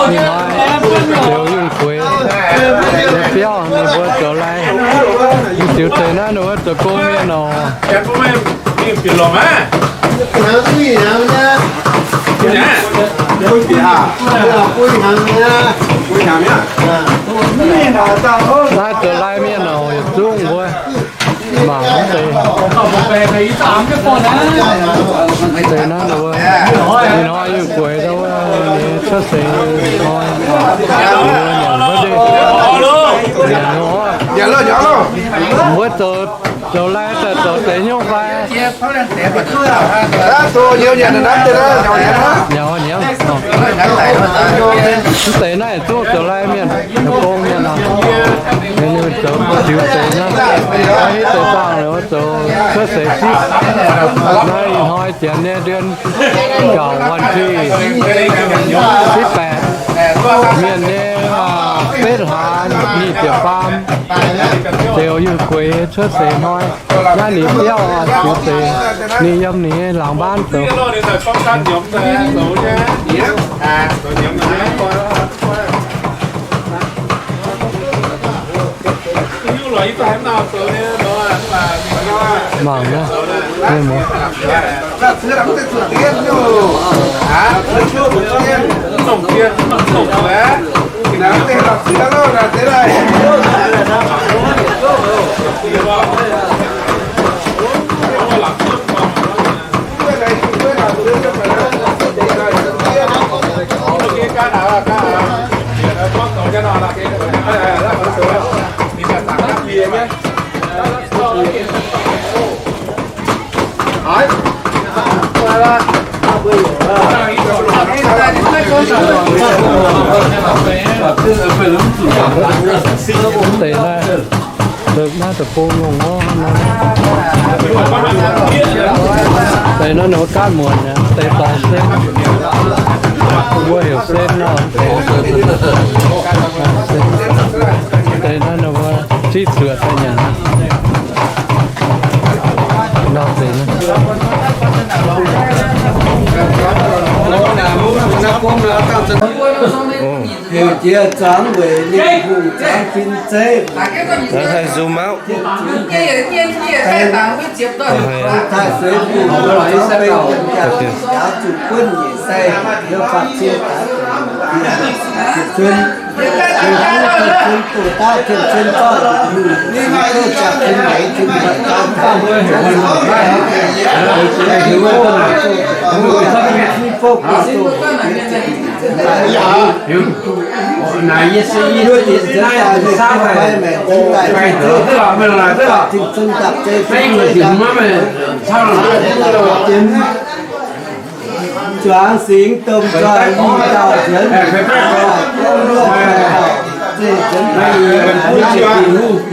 Ninh hnoi ziouc yungh gueix nyei biauv ninh mbuo zoux lai. Ninh ziux deix naaiv ninh mbuo zoux gong mienh nor. Naaiv zoux lai mienh nor yietc zungv mbuo mangc deix. Deix naaiv ninh mbuo, ninh hnoi yungh gueix cuotv seix hnoi, wuov deix, wuov zoux, zoux lai daaih zoux deix nyungc fai? Nyaux nyiemv. Mv deix naaiv zungv zoux lai mienh, zoux gong mienh nor. Ninh zoux ziux deix naaiv, hitv deix dangh ninh zoux cuotv seix sipv. Naaiv ih hnoi janx nyei เดือนเก้า วันที่ สิบแปด mienh nyei betv hlaax nyic ziepc faam ziouc yungh gueix cuotv seix hnoi. Naaiv ninh biauv ziux deix, ninh yiem ninh nyei หลังบ้าน zoux. Mangc naaiv, mienh muoz. Deix naaiv, deix naaiv deic-bung longc orv hnangv naaiv. Deix naaiv ninh mbuo gaatv muonc aqv, deix dorngx sen, mbuo heuc sen nor. Deix naaiv ninh mbuo ziqv cuotv daaih nyanc. Nor deix naaiv. Heuc jiex zuangx weic ninh hungh zuangx fin zeiv. Zoom out. Taaih Seix Fungc zuangx beng wuonc jaa, zuqc buonv nyeic sai, yiem faam cien daaix zuqc cun, zuqc cun, doqc daav cien cun zorqv, cin zouv jaa cin leiz cin maiv zaav taux, cin maiv hiuv, cin fouv gu'nyuoz hiuv. Naaic yie se yie se naaiv saauv daaih, daaih deix daaih, daaih deix daaih, daaih deix daaih, zuangx singx domh nzoih i dauh nzuonx, daaih gorngv luoqc daaih, zeiz nzuonx daaih,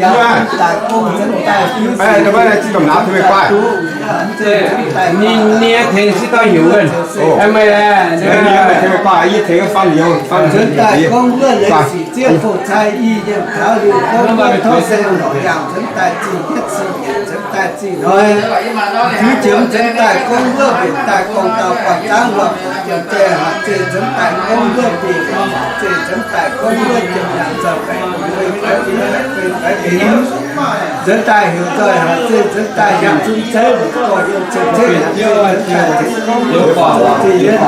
yaac daaih gong nzuonx daaih, ninh nyei tengx se gauh heuc, meih, nzuonx daaih gorngv luoqc leiz sic zieqv fongc cai i yiem taux liuz gorngv luoqc tov se lorqc yangh nzuonx daaih zih hietv zih nyanc nzuonx daaih zih hnoi, ziux jiemx nzuonx daaih gorngv luoqc mbenc daaih gorngv dauh guanh zaangv lorqc jiem jai haaix zeiz nzuonx daaih gorngv luoqc mbenc, haaix zeiz nzuonx daaih gorngv luoqc jiem nyanc zauh baengc, nzuonx daaih heuc nzoih haaix zeiz nzuonx daaih yangh zunv zeiv, gorx-youz cien-ceqv haaix zeiz nzuonx daaih zinh gorngv luoqc zinh yienv,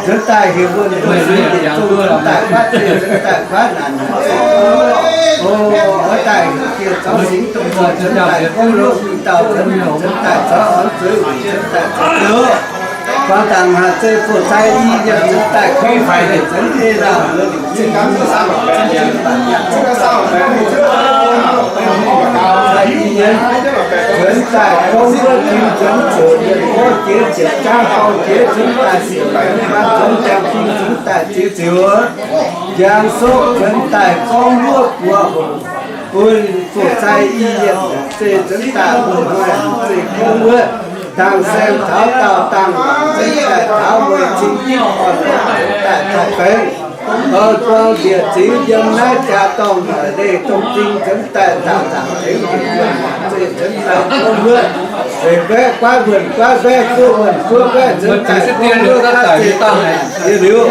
nzuonx daaih heuc wuonh heuc seix yietc zungv nzuonx daaih guaatv zeiv, nzuonx daaih guaatv naanc, o, oix daaih heuc dieh zaux singx domh nzoih nzuonx daaih gorngv luoqc i dauh nzuonx, nzuonx daaih zaux oix zueiz, nzuonx daaih zueiz, buangh dangc haaix zeiz fongc cai i yiem nzuonx daaih gorngv fai nzuonx ei lauh heuc liuc zinh, nzuonx daaih gorngv wuov tin nzuonx zoqc yietc gorngv jiex ziepc zaangv dorng jiex nzuonx daaih siec, nzuonx jangx fing nzuonx daaih ziux ziux, njang sopv nzuonx daaih gorngv wuov buoz hoc, bun fongc cai i yiem zeiz nzuonx daaih wuov hnoi zeiz gorngv wuov dangh saeng taux daauh dangh nzuonx daaih taux mueiz cing diqv orn nzuonx daaih taaih baengx, oix buang njiec zingx yiem naaiv jaax dorngh naaic leih domh zing nzuonx daaih zaangc zaangc tengx njiec yiem zeiz nzuonx daaih gorngv wuov, weic mbaeqv guaiv wuonh guaiv mbaeqv guoqv wuonh guoqv mbaeqv nzuonx daaih gorngv wuov guaiv zeiz dangh jiex liuz.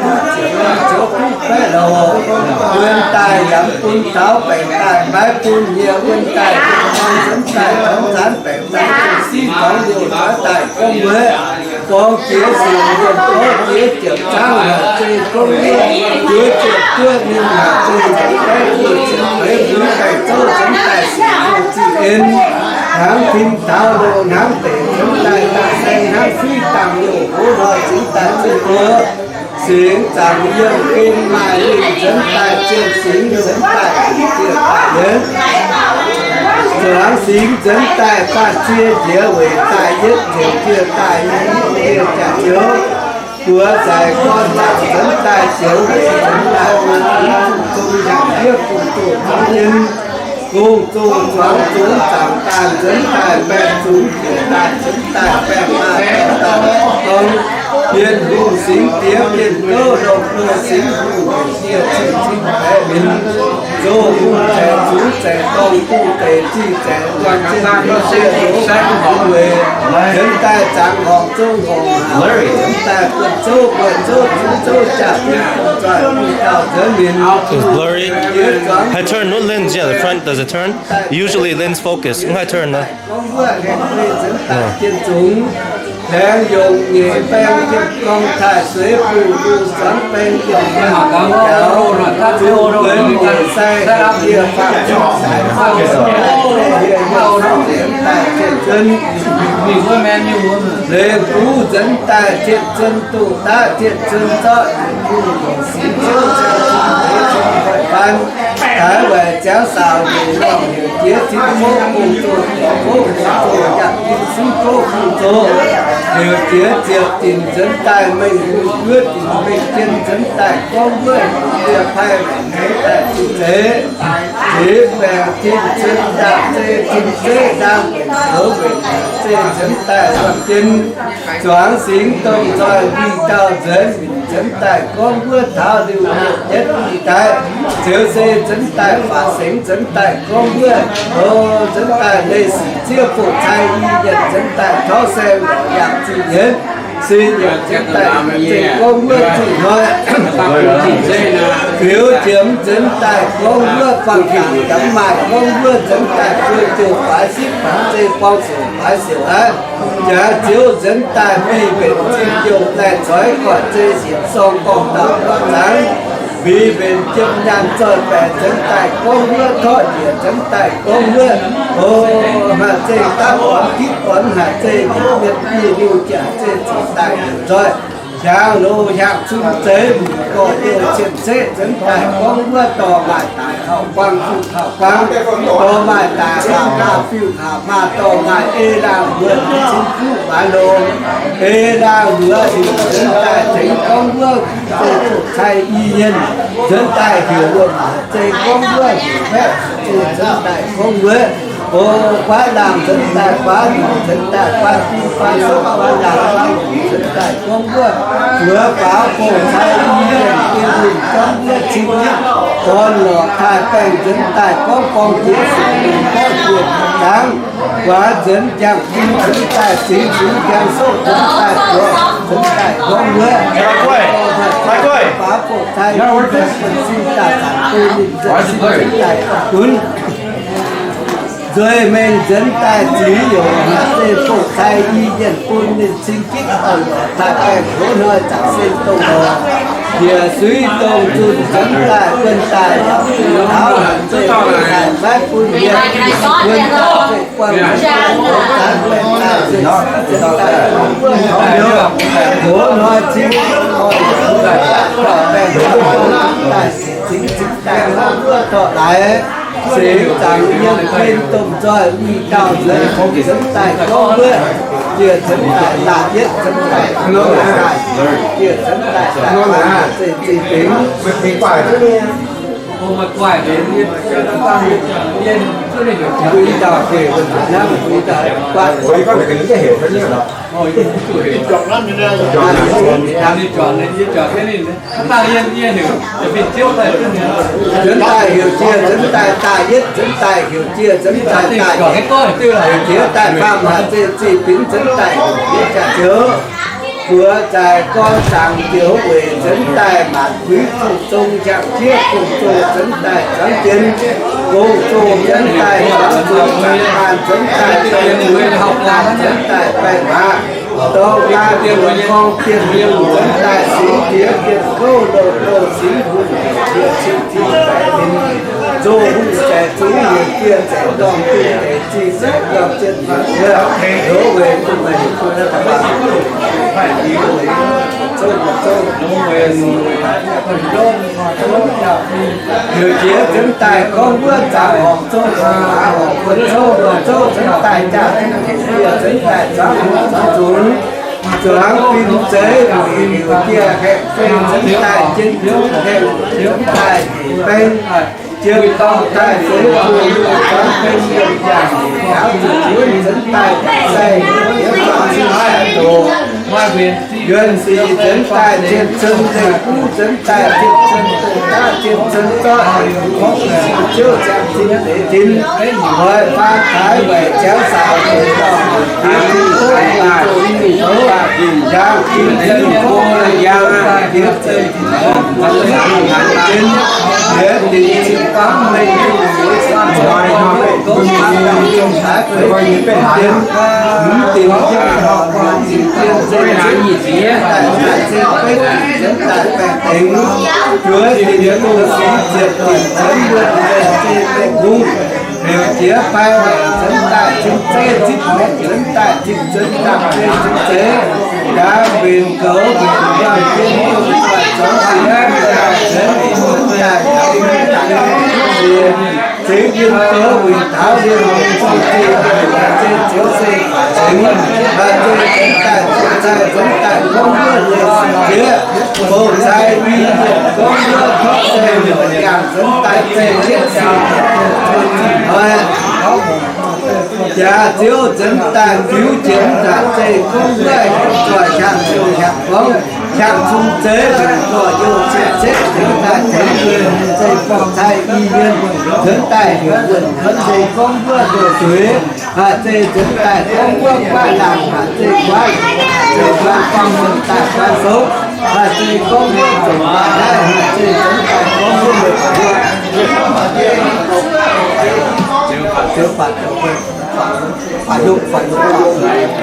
duqv ziepc, ziouc duqv baeqv loh. Wuonh daaih yaac bun taux, baengc daaih maiv bun nyei, wuonh daaih nzunc daaih taux zanc baengc daaih siqv taux liouh taux daaih gorngv wuov, gorngv jiex sic, gorngv jiex ziepc zaangv haic, zeiz gorngv wuov, juov ziepc duqv ninh haic, zeiz ziepc baeqv duqv ziepc feix, mbuo baengc zouv nzuonx daaih sic, zingh en, hnangv tin taux loh, hnangv deic nzuonx daaih dangh saeng, hnangv fiuv dangh youh, hoz hnoi nzuonx daaih zinh mbuo singx zaangc yiem gen maaih ninh nzuonx daaih zienh singx nzuonx daaih ziec daaih yienx, zuangx singx nzuonx daaih faah cie jiex weic daaih yietv ziec ziec daaih yietv ziec jaax zioux, buoz zaic gorn zaangc nzuonx daaih zioux weic nzuonx daaih maaih zungv zong yangh yiev bun doh zong yien, gong zong zuangx zungx zaangc daaih nzuonx daaih baengh zungx ziec daaih nzuonx daaih baengh maah daaih dorng, bienh hungh singx diex bienh gouv longc buo singx hungh heuc dieh cing cing baeqc minc, zoh hungh zaeqc zungx zaeqc dorng, duqv deix zingh zaeqc zuangx zinh, weic nzuonx daaih zaangc horngc zong horngc haac, nzuonx daaih buonv zouv buonv zouv, zungv zouv jaax bun zoih bun dauh nzuonx minc. It's blurry. Haih turn, no lens, yeah, the front, does it turn? Usually lens focus. Mv haih turn nor. Gorngv wuov, laengz nzuonx daaih jien zungx, laengz yongc nyeic baeng jien gorngv taaih sueiv buc buc zuangx baeng yongc yangh jaux, zungv buonv nyeic sai, dieh faam zungv sai, faam zungv daaih jien zunv, lengh guv nzuonx daaih jien zunv, duqv daav jien zunv zorqv yietc bung yongc singx ziouv caux zinh deix zinh daaih faan, taaix waaic ziangx saaux nyeic lorngh heuc jiex zinh gouv bung zoh, zoh gouv bung zoh, yangh jin singx gouv bung zoh, heuc jiex ziepc dinc nzuonx daaih mengh huih juov dinc mengh jien nzuonx daaih gorngv wuov, dieh paaiv nzuonx daaih zinh zeiz, zeix baengc zinh zunv ndaangc zeiv zinh zeiv ndaangc mbenc zoux mbenc zeiv nzuonx daaih zuangx jien, zuangx singx domh nzoih mingh dauh nzuonx minc nzuonx daaih gorngv wuov taux liuh yietv yietv mingh daaih, ziouc se nzuonx daaih faatv sengx nzuonx daaih gorngv wuov, o, nzuonx daaih leih sic ziev bouh cai i yienc nzuonx daaih tauv saeng lorz yangh zinh yienx, se yienc nzuonx daaih zeiv gorngv wuov zinh hnoi, fiuv jiemx nzuonx daaih gorngv wuov fangx gaax yaac maaih gorngv wuov nzuonx daaih fuei jouh faix sipv faix zeiv buang siouc faix siouc aqv. Jaax zioux nzuonx daaih mbic mbenc zinh youh daaih coix guac zei sienx sorng gorngv dauh guac zaangc, mbic mbenc jiem nyaanh zoih baeqc nzuonx daaih gorngv wuov torqv njiec nzuonx daaih gorngv wuov, o, maaih zeiv dapv orn gitv orn, maaih zeiv nyiemc nyiemc diuh liuh jaax zeiv zuqc daaih nzoih hiaangx loz hiaangx cun zeiv mbuoqc gorx-youz cien-ceqv nzuonx daaih gorngv wuov dorh maaih daic hauv guaang fiuv hauv guaang, dorh maaih daic haac maa fiuv haac maa, dorh maaih ei laangh mbuo cin fuqv maanz longx, ei laangh mbuo heuc nzuonx daaih tengx gorngv wuov zoux zoqc cai i hmien, nzuonx daaih heuc wuom haic zei gorngv wuov heuc hmaeqv haic zei nzuonx daaih gorngv wuov, o, guaav laangh nzuonx daaih guaav hnyuoc nzuonx daaih guaav fim guaav sopv guaav laangh guaav hnyuoc nzuonx daaih gorngv wuov, buoz faaux bouh cai i hmien, bun ninh gorngv wuov cing gorn lorqc taaih baengh nzuonx daaih gorngv gorngv jiex sic gorngv jiex zaangc, Guaax nzuonx njang-fim nzuonx daaih, zingx nzuonx njang-soqv nzuonx daaih, buoqc nzuonx daaih, gorngv wuov, baav bouh cai, bun sin daaih zaangc bun ninh nzuonx daaih gunv. Nzueih mengh nzuonx daaih, ziux youc haaix zeiz bouh cai i yienh bun ninh cing gitv, taaih baengh hoz hnoi zaangc sin dongh njiec suiv dongh zunh nzuonx daaih, buonv daaih taux haaix zeiz daaih maiv bun yienh, buonv daaih Hoz hnoi cing daaih, daaih cingx cingx daaih gorngv wuov dorh laaix, seix zaangc yiem gen domh nzoih i dauh nzuonx, nzuonx daaih gorngv wuov, ziec nzuonx daaih da'yietv, nzuonx daaih ziec nzuonx daaih da'faam, zeiz zeiz bingx. Mbuo i dauh heuc naaiv, mbuo i dauh guatv. Nzuonx daaih heuc jiex nzuonx daaih da'yietv, nzuonx daaih heuc jiex nzuonx daaih da'yietv, heuc jiex da'faam, haaix zeiz zih binx nzuonx daaih heuc jiex jaax-ziouv. Buoz zaaix gorn zaangc njoux weic nzuonx daaih maanc kuiv gong-zong, jangx jieqv gong-zong nzuonx daaih zuangx jienv, gong-zong nzuonx daaih zuangx zuqc, maanc nzuonx daaih baengh muoz, maanc nzuonx daaih baengh maqc, dorng laaih muoz gorngv bienh liouh nzuonx daaih singx diex bienh kouv, loz-loz singx hunh bienh cing cing baeqc ninh, nzoh hungh zaeqc zungv yietc bienh zaeqc ndorm, bienh deix zih zaeqc ndorm, zienh maanc wuov, ndoqv weic bun meih bun naaiv da'faanh zouv zouv. Heuc jiex nzuonx daaih gorngv wuov zaangc horpc zouv, horpc buonv zouv, buonv zouv nzuonx daaih jaa, nzuonx daaih zuangx zuqc, zuangx fin zeiv, heuc jiex haeqv fei nzuonx daaih jien, haeqv nzuonx daaih baeng, jien dorngh daaih feix, zuangx fin yiem jangc, taux zuqc juov nzuonx daaih sai, yuonh sic nzuonx daaih jien cen, leiz guv nzuonx daaih jien cen, dongh daav jien cen zorqv, ziouv ziangh zinh deix tin, hoic faam taaix weic ziangx saauc, diex tin tov, daaih tin tov, njang tin tin tov, njang diex tin, tin diex tin cin baav mengh, tin diex cin baav mengh, tin diex cin baav mengh, tin diex cin baav mengh, Juov dinh dongh sic ziepc dinh, zuonx wuonh dinh zeiv dinh kungx, heuc jiex fai weic nzuonx daaih cing zeiv zipv, nzuonx daaih cing zuonx daaih cing zeiv, nqa'haav mbenc goux mbenc nqaamv jienv, zuonx dinh daaih nzuonx daaih cing zeiv, zeix yinh goux mbenc taux yinh mbenc zuqc dinh, zeiv ziouc se cingx, zeiv nzuonx daaih, zeiv nzuonx daaih gorngv wuov zeiv sic jieqv, bouh cai i yietc gorngv wuov torqv zeiv, yangh nzuonx daaih zeiv yietv sic, hnoi jaax ziouv nzuonx daaih fiuv jienv nzangc zeiv gorngv wuov, zoih hiaangx ziouc hiaangx gorngv, hiaangx cung zeiv, gorx-youz ziepc setv nzuonx daaih tengx, zeiv bouh cai i yietv nzuonx daaih heuc wuonh kuonx zeiv gorngv wuov ndoh zueiz, haaix zeiz nzuonx daaih gorngv wuov guaiv laangc, haaix zeiz guaiv, zeiv guaiv gorngv nzuonx daaih guaiv souv, haaix zeiz gorngv wuov zoqc maaih naaiv, haaix zeiz nzuonx daaih gorngv wuov meih guaiv,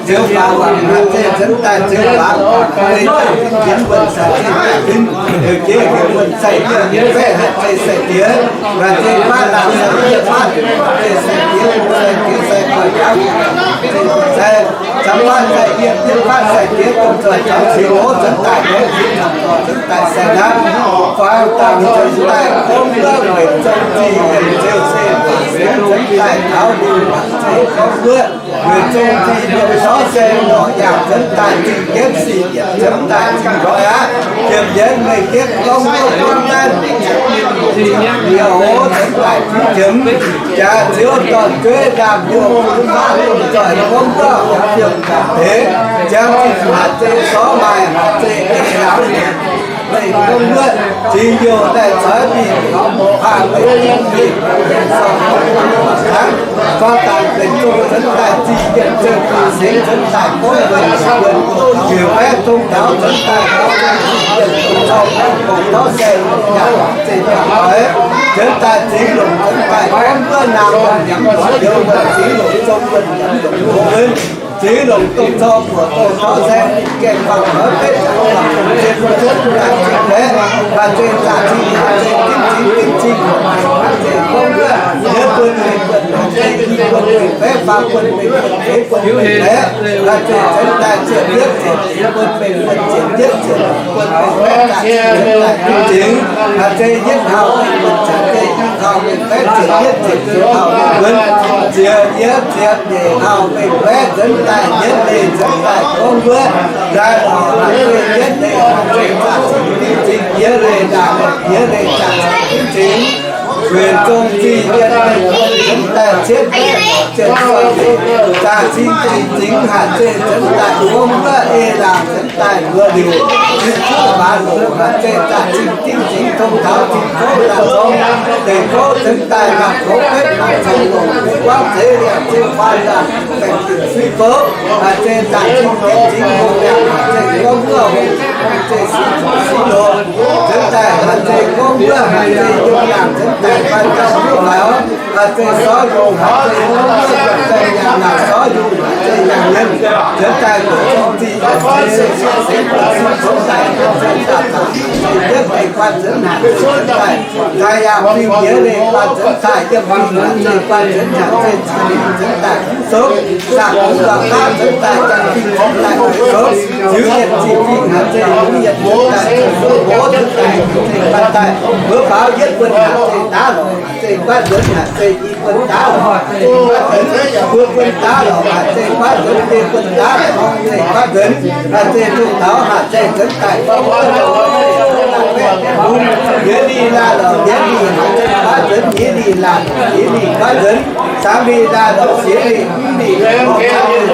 Ziouv faaux wangc haaix zeiz nzuonx daaih, Ziouv faaux, zeiz daaih fim jienv wuonh sai jienv daaih fim, heuc jiex heuc wuonh sai jienv baeqv haaix zeiz sai diex, haaix zeiz baav laanh sai jienv baav, haaix zeiz sai diex, sai diex sai koiv jauv, sai camv baav sai yiem jienv baav sai diex, dongh zoih caux cingx hov nzuonx daaih, hov cingx camv dorh nzuonx daaih sai naaiv, faaux dangh nzuonx daaih gorngv wuov weic zong zih yienh ziouc se faaux nzuonx daaih taux liuz, haaix zeiz gorngv wuov weic zong zih yienh zorqv se lorz yangh nzuonx daaih zingh jienv sic yietc nzuonx daaih zingh nqoi aqv. Ziepc yietv meih jienv gorngv wuov gorngv naaiv, liuz hoz nzuonx daaih fiev jiex, jaax ziouv dorn-jueiv ndaamv-nyouz fun faqv lungh zoih gorngv wuov horpc ziouc nzaangc deix, ziangh zinh haaix zeiz sorv maaih haaix zeiz ei laangz. Meih gorngv wuov zingx youh daaih zoix mingh, mbuo hnangv meih mingh, gorngv dangx benx zong nzuonx daaih zingh yietc zengc faaux sengx nzuonx daaih gorngv wuov, wuonh njiec baeqv zong taux nzuonx daaih gorngv wuov, zinh yietc zong zorng gorngv taux se yaac zeiz yaac oix nzuonx daaih zingx longc nzuonx daaih gorngv wuov naamh wuonh yaac oix njoux wuonh zingx longc zong wuonh yaac oix nzuonx. Zingx longc dongh corc buoc dongh taux saeng, gaengh fangx maiv betv, fangx maiv betv, fangx maiv betv, haaix zeiz zaqc zingh, haaix zeiz dimv zingh, dimv zingh, haaix zeiz gorngv wuov, yie buonv mengh buonv, haaix zeiz i buonv mengh baeqv, faam buonv mengh buonv, feix buonv mengh baeqv, haaix zeiz nzuonx daaih ziepc yietv ziepc feix buonv mengh buonv, ziepc yietv ziepc feix buonv mengh baeqv, zaqc zingh nzuonx daaih dimv zingh, haaix zeiz yietv hlauv mengh buonv, haaix zeiz i hlauv mengh baeqv, ziepc yietv ziepc feix hlauv mengh buonv, ziepc yietv ziepc nyeic hlauv mengh baeqv nzuonx daaih, yietv leih nzuonx daaih gorngv wuov, nzaaih lorz haaix zeiz yietv leih, haaix zeiz zaqc zingh dimv zingh, yietv leih ndaangc, yietv leih zaqc zingh dimv zingh, weic zong zih yietv leih nzuonx daaih cietv baeqv ziepc feix zaqc zingh dimv zingh, haaix zeiz nzuonx daaih gorngv wuov ei laangc nzuonx daaih mbuox liuz, zinh juqv baac longc haaix zeiz zaqc zingh dimv zingh, tong taux zinh gouv laanh zorng deic gouv nzuonx daaih, maaih kouv betv maaih cong longc, guangv zeiz liangh zeiz faan laanh baengc dingc suiv gouv, haaix zeiz zaqc zingh dimv zingh, hungh liangc haaix zeiz gorngv wuov hungh, haaix zeiz suiv zuqc suiv loz nzuonx daaih, haaix zeiz gorngv wuov, haaix zeiz yiem laangc nzuonx daaih faan dauh duqv faaux, haaix zeiz sorv yungh, haaix zeiz gorngv wuov yiem daaih yangh naaic sorv yungh, haaix zeiz yangh yiem nzuonx daaih, guoqv zong zih yietv zeiz se se se se se daaih, haaix zeiz daaih daaih se yietv leih guanh nzuonx haaix zeiz nzuonx daaih, daaih yaac fingx yietv leih guanh nzuonx daaih, yiem fingx haaix zeiz guanh nzuonx haaix zeiz zinh nzuonx daaih, sopv saqc guv lorqc qaqv nzuonx daaih, jangx fingx nzuonx daaih, sopv ziux yietc zinh fingx haaix zeiz, ziux yietc nzuonx daaih, ziux sopv mborqv nzuonx daaih, guanh daaih, mbuo faaux yietv buonc haaix zeiz daav lorqc, haaix zeiz guanh nzuonx haaix zeiz i buonc daav lorqc, haaix zeiz guanh nzuonx, mbuo buonc daav lorqc, haaix zeiz guanh nzuonx, deix buonc daav lorqc, haaix zeiz guanh nzuonx, haaix zeiz dongh taux haaix zeiz nzuonx daaih gorngv wuov, nyei lih laanh lorqc, nyei lih haaix zeiz guanh nzuonx, nyei lih laanh, nyei lih guanh nzuonx, saax lih laanh lorqc, siex lih, fingx lih, horpc zaangv lih,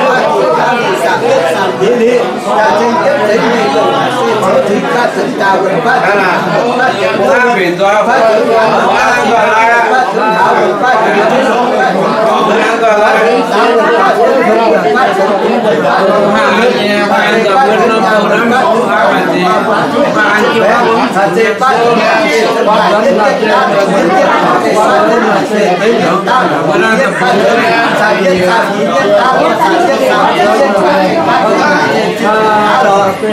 guanh lih, zaangc yietv, zaangc nyei lih, zaangc zinh yietv, zeix lih longc, haaix zeiz cingx zingx guanh nzuonx, daaih wuonh guanh nzuonx, guanh nzuonx, guanh nzuonx, guanh nzuonx, guanh nzuonx, guanh nzuonx, guanh nzuonx, guanh nzuonx,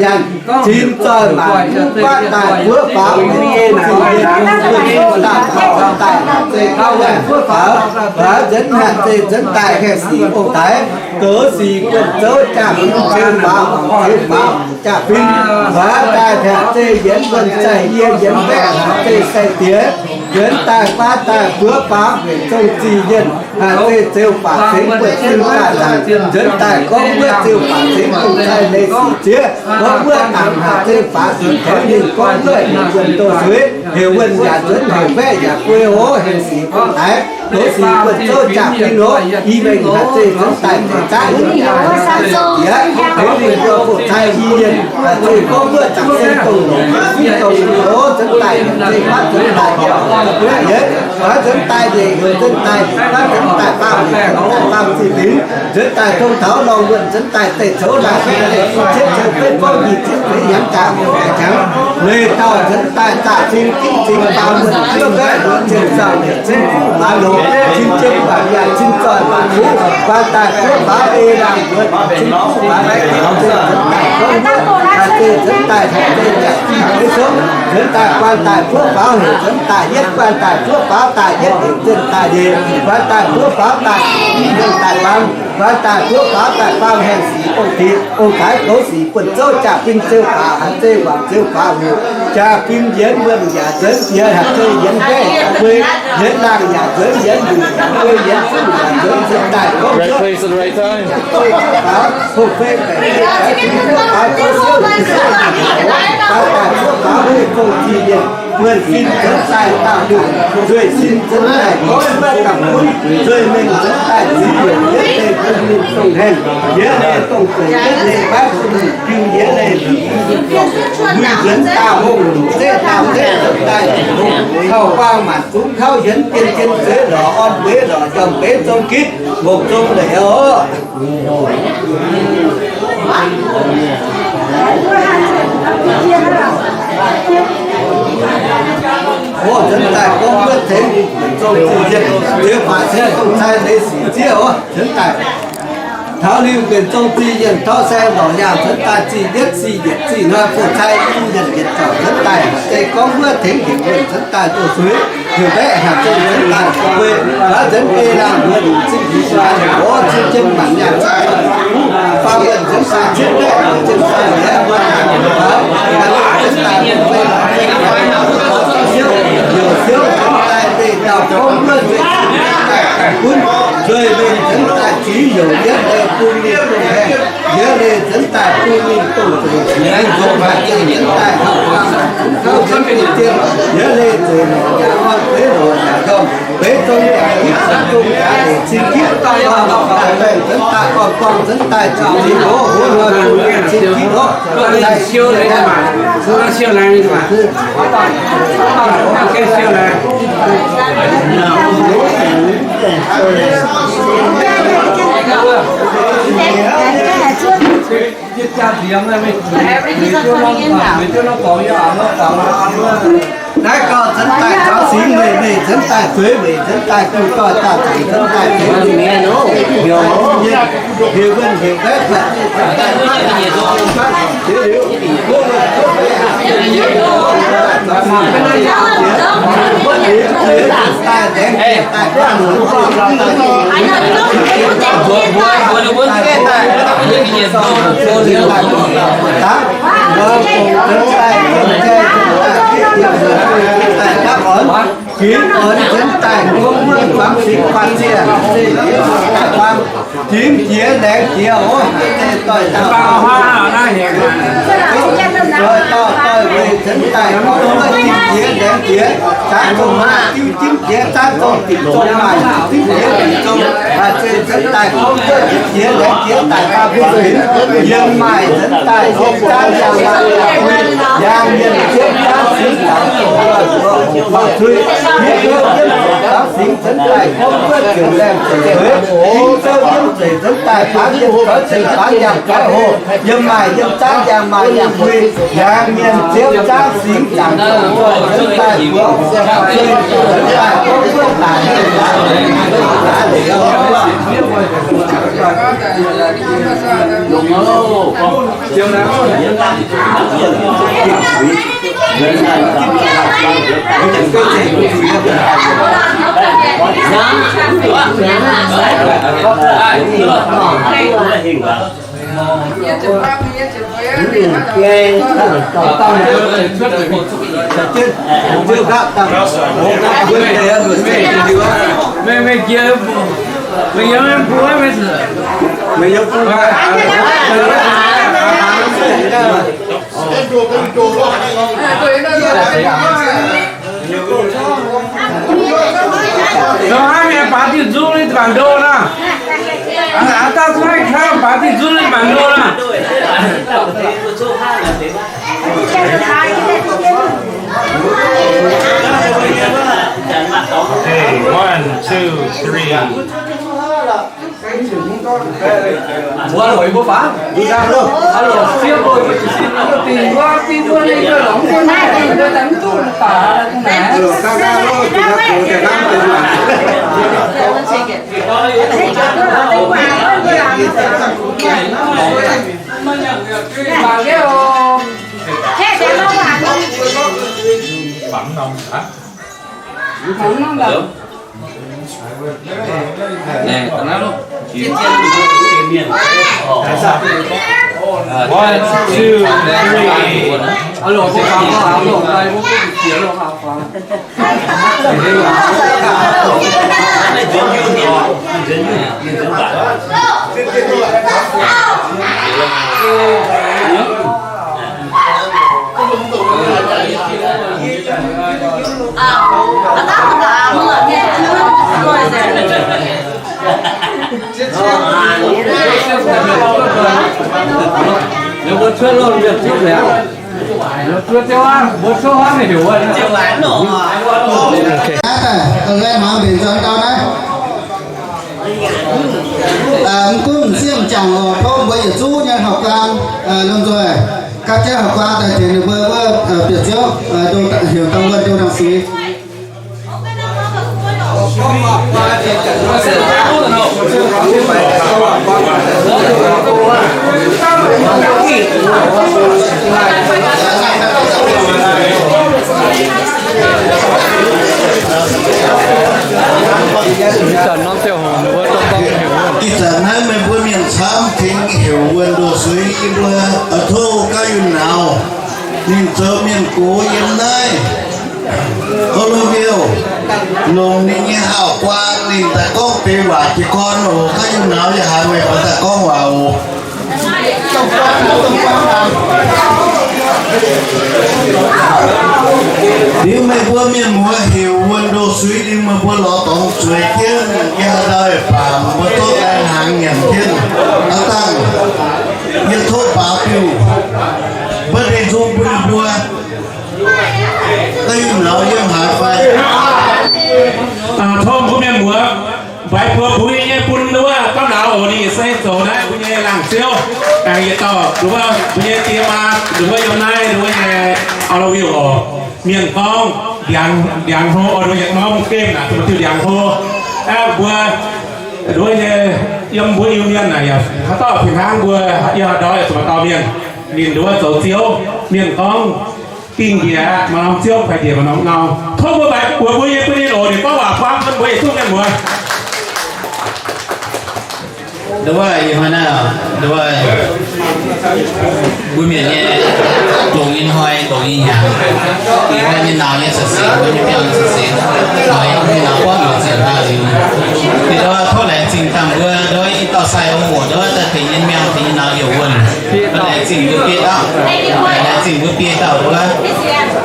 nyanc, cin zoih maanc, mv baac daaih buov faaux nyei, daaih zeiz Nzengc haaix zeiz nzuonx daaih haengh sic ong-taaix, goux sic buonv zouv jaa-fin, zouv faaux, zouv faaux jaa-fin, waac daaih haaix zeiz yienx buonv zaih yie, yienx mbaeqv haaix zeiz sai-diex, nzuonx daaih guaav daaih buov faaux heuc zong zih yienh, haaix zeiz zouv faaux cingx buonv zinh daaih, nzuonx daaih gorngv wuov zouv faaux cingx ong-taaix leiz sic zieqv, gorngv wuov dangc haaix zeiz faaux sic tengx ninh gorngv wuov heuc wuonh doz-suix, heuc wuonh yaac nzuonx, heuc mbaeqv yaac guei, ov, haengh sic ong-taaix, goux sic buonv zouv jaa-fin, ov, i mengh haaix zeiz nzuonx daaih zeiz zaqv yienh, haaix zeiz sai-diex, tengx ninh mbuo fu-cai i yienh, haaix zeiz gorngv wuov zaangc sen dongh longc, ov, nzuonx daaih haaix zeiz fatv nzuonx daaih yietc, fatv nzuonx daaih nzengc, heuc nzuonx daaih nzengc, fatv nzuonx daaih faam, heuc nzuonx daaih faam zih dinx, nzuonx daaih tong taux lorngh wuonh, nzuonx daaih deic coux laangh, deic coux cietv, coux beiv gorngv nyic ziepc feix hnyangx jaax, hnyangx jaax, leih dauh nzuonx daaih zaah cing ginv cingx faam wuonh, ziouv mbaeqv luoqc zinh sauh leic cin fuqv baaux longc, cin jiem baaux yaac cin zoih baaux kuv, guaan daaih buov faaux ei laangh wuonh, cin fuqv baaux baeqc, haaix zeiz nzuonx daaih gorngv wuov, haaix zeiz nzuonx daaih haaix zeiz jaax zinh beiv souv, nzuonx daaih guaan daaih buov faaux heuc nzuonx daaih yietv, guaan daaih buov faaux daaih yietv heuc nzuonx daaih nyic, guaan daaih buov faaux daaih i yienh daaih faam, guaan daaih buov faaux daaih faam haengh sic ong-taaix, ong-taaix goux sic buonv zouv jaa-fin zouv faaux, haaix zeiz wangc zouv faaux heuc jaa-fin yienx wuonh yaac nzuonx jiex, haaix zeiz yienx mbaeqv yaac guei, yienx laangh yaac nzuonx, yienx mbuc yaac guei, yienx fuqv yaac nzuonx, nzuonx daaih gorngv Right place at the right time. Hopv fei baeqc fei, hopv fei baeqc fei, hopv fei baeqc fei, guaan daaih buov faaux heuc zong zih yienh, buonv sin nzuonx daaih dauh lungh, nzueic sin nzuonx daaih gorngv maiv gapv gunv, nzueic mengh nzuonx daaih ziux heuc yietv deix bun ninh dongh haengh, yie leih dongh zoqc yietv leih maiv bun ninh biu, yie leih mbuo nzuonx daauh hungh, zeiv daauh zeiv nzuonx daaih hungh, kouv-buang maanc zungv kauv hienx, jien jien zueiz lorz, orn bueix lorz, njormh beiv zong gitv, ngongh zong leiz oc. Ov, nzuonx daaih gorngv wuov tengx zong zinh yietc, ziex baac se ong-taaix leiz sic zieqv oc. Nzuonx daaih taux liuz mbenc zong zinh yietc tov saeng lorc yaangh nzuonx daaih zinh yietv zinh yietc zinh hnoi fu-cai i yienh yietc zauc nzuonx daaih haaix zeiz gorngv wuov tengx heuc wuonh nzuonx daaih doz-suix, heuc mbaeqv haaix zeiz nzuonx daaih guei, haaix nzuonx ei laangh wuonh zinh yietc zinh hnoi, ov, zinh jiem mangc nyaanh zinh faam wuonh nzuonx daaih zieqv mbaeqv zinh faam yietv, nzuonx daaih guei, heuc siouv nzuonx daaih leih dauh gorngv wuov nzueic daaih gunv, nzueic mengh nzuonx daaih ziux heuc yietv deix bun ninh dongh haengh, yie leih nzuonx daaih bun ninh dongh zoqc, ninh nzuonx haaix zeiz nzuonx daaih hauv gauh zunv gauh zunv gengh dien, yie leih zueiz lorz yaac orn, beiv lorz yaac njormh, beiv zong yaac gitv, zong yaac leic cing gitv, orn baengh nzuonx daaih, orn buangh nzuonx daaih, zinh zinh hoz hoz hnoi bun ninh cing gitv oc. Siou leiz maah, siou leiz maah, siou leiz. Naaiv gauh nzuonx daaih caux singx weic, weic nzuonx daaih zueiz weic, nzuonx daaih duqv doix dauh zanc, nzuonx daaih zueiz weic, heuc wuonh heuc mbaeqv, Jiex orn nzuonx daaih gorngv wuov zuangx singx faatv zieqv, se yietv daaih buang, dimv jiex laengz jiex oc. Doix dauh, doix dauh, doix weic nzuonx daaih gorngv wuov dimv jiex laengz jiex, zaanv zong maaih diuv dimv jiex, zaanv zong dimc zong maaih dimv jiex dimc zong, haaix zeiz nzuonx daaih gorngv wuov dimv jiex laengz jiex daaih faam zinh, yiem maaih nzuonx daaih yiem zaanv yangh maaih yangh, yangh mienh ziepv zaanv singx zaangc zong, faam zinh, yiem zaanv singx nzuonx daaih gorngv wuov ziouc laengh ziouc zueiz, yiem zouv yiem zueic nzuonx daaih faanx yiem zoix ceng faanx yangh zoix hoh, yiem maaih yiem zaanv yangh maaih yangh fui, yangh mienh ziepv zaanv singx zaangc zong, nzuonx daaih buoz, nzuonx daaih gorngv wuov daic, Zoux haaix nyungc baaix diuh nzung nyei mangc ndo nor? Aa, dauh zungv haih kangv baaix diuh nzung nyei mangc ndo nor? Okay, one, two, three. One, two, three. Mv gunv m'sieqv m'jangc oc, tov mbuo yietc zungv nyei hauv-guaang, lomh nzoih gapv jienv hauv-guaang daaih tengx ninh mbuo wuov bieqc ziouv, heuc dangh wuonh ndo dangh suiv. Ih zanc naaiv meih mbuo mienh camv tengx heuc wuonh ndo suiv yie mbuo, tov gauh yunh nauz. Ninh zoux mienh gox yiem naaiv, Oroville, longc ninh nyei hauv-guaang ninh daaih gorngv deix waac jiez gorn oc. Gauh yunh nauz yaac haiz meih mbuo daaih gorngv waac oc. Liuz meih mbuo mienh muoz heuc wuonh ndo suiv liuz meih mbuo lorz dorngx zueiz jienv, yie haaix dauh yaac baac mbuo zorqv laengz hnaangx nyanc jienv. Aav dangh yie tov baaux diuh birthday nzung bun ninh mbuo. Da'yietv nauz yiem haaix fai? Tov mbuo mienh muoz mbaix buo bun yie nyei bun wuov gauh nauz oc. Ninh se zoux naaiv mbuo nyei laangz ziouv, yietc dauh nduov mbuo nyei die maa nduov yiem naaiv nduov nyei Oroville oc. Mienh gorngv ndiangx hlo, nduov yietc norm gemh naaic, diuh ndiangx hlo. Aeqv, mbuo nduov nyei yiem mbuo Iu-Mienh naaic yaac haaix dauh fih hnangv mbuo yie haaix ndau yaac zuqc maaih dauh mienh. Ninh nduov zoux ziouv, mienh gorngv dingh njiec maaih norm ziouv, fai njiec maaih norm norm. Tov mbuo mbaix buoz mbuo nyei bun ninh oc. Ninh gorngv waac buangv bun mbuo yietc zungv mienh muoz. Nduov, ih hnoi naaiv, nduov, mbuo mienh nyei longc nyei hnoi, longc nyei hnyangx, ih hnoi nyei nauz nyei caux seix, mbuo nyei biangh nyei caux seix, nauz nyei nauz buangv longc ziepc hlaax liuz, ninh nduov tov laengz zingh dangh mbuo nduov i dauh sai oix muoc nduov daaih tengx nyei miangh tengx nyei nauz heuc wuonh. Laengz zingh mbuo biei dauh, laengz zingh mbuo biei dauh wuov.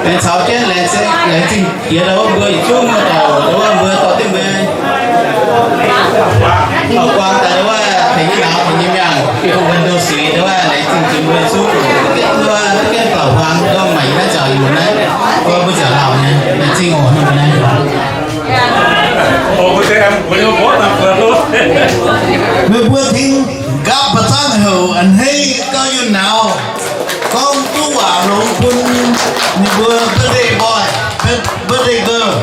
Laengz caux jienv laengz zingh, laengz zingh jiex ndau wuov mbuo yietc zungv muoz-doic ndau wuov mbuo dorh jienv mbuo hauv-guaang daaih ndau wuov tengx nyei nauz tengx nyei miangh bieqc wuonh ndo suiv ndau wuov. Laengz zingh jiex mbuo yietc zungv ndau wuov, duqv gaengh baaux hmuangx ndau wuov, maaih yie naaiv nziaauc yungz naaiv, wuov mbuo nziaauc lauh nyei. Laengz zingh oc, hnangv naaiv. Meih mbuo tengx nqaapv ba'zangv heuc a'hneiv gauh yunh nauz, gorngv duqv waac longx bun ninh mbuo birthday boy, birthday girl.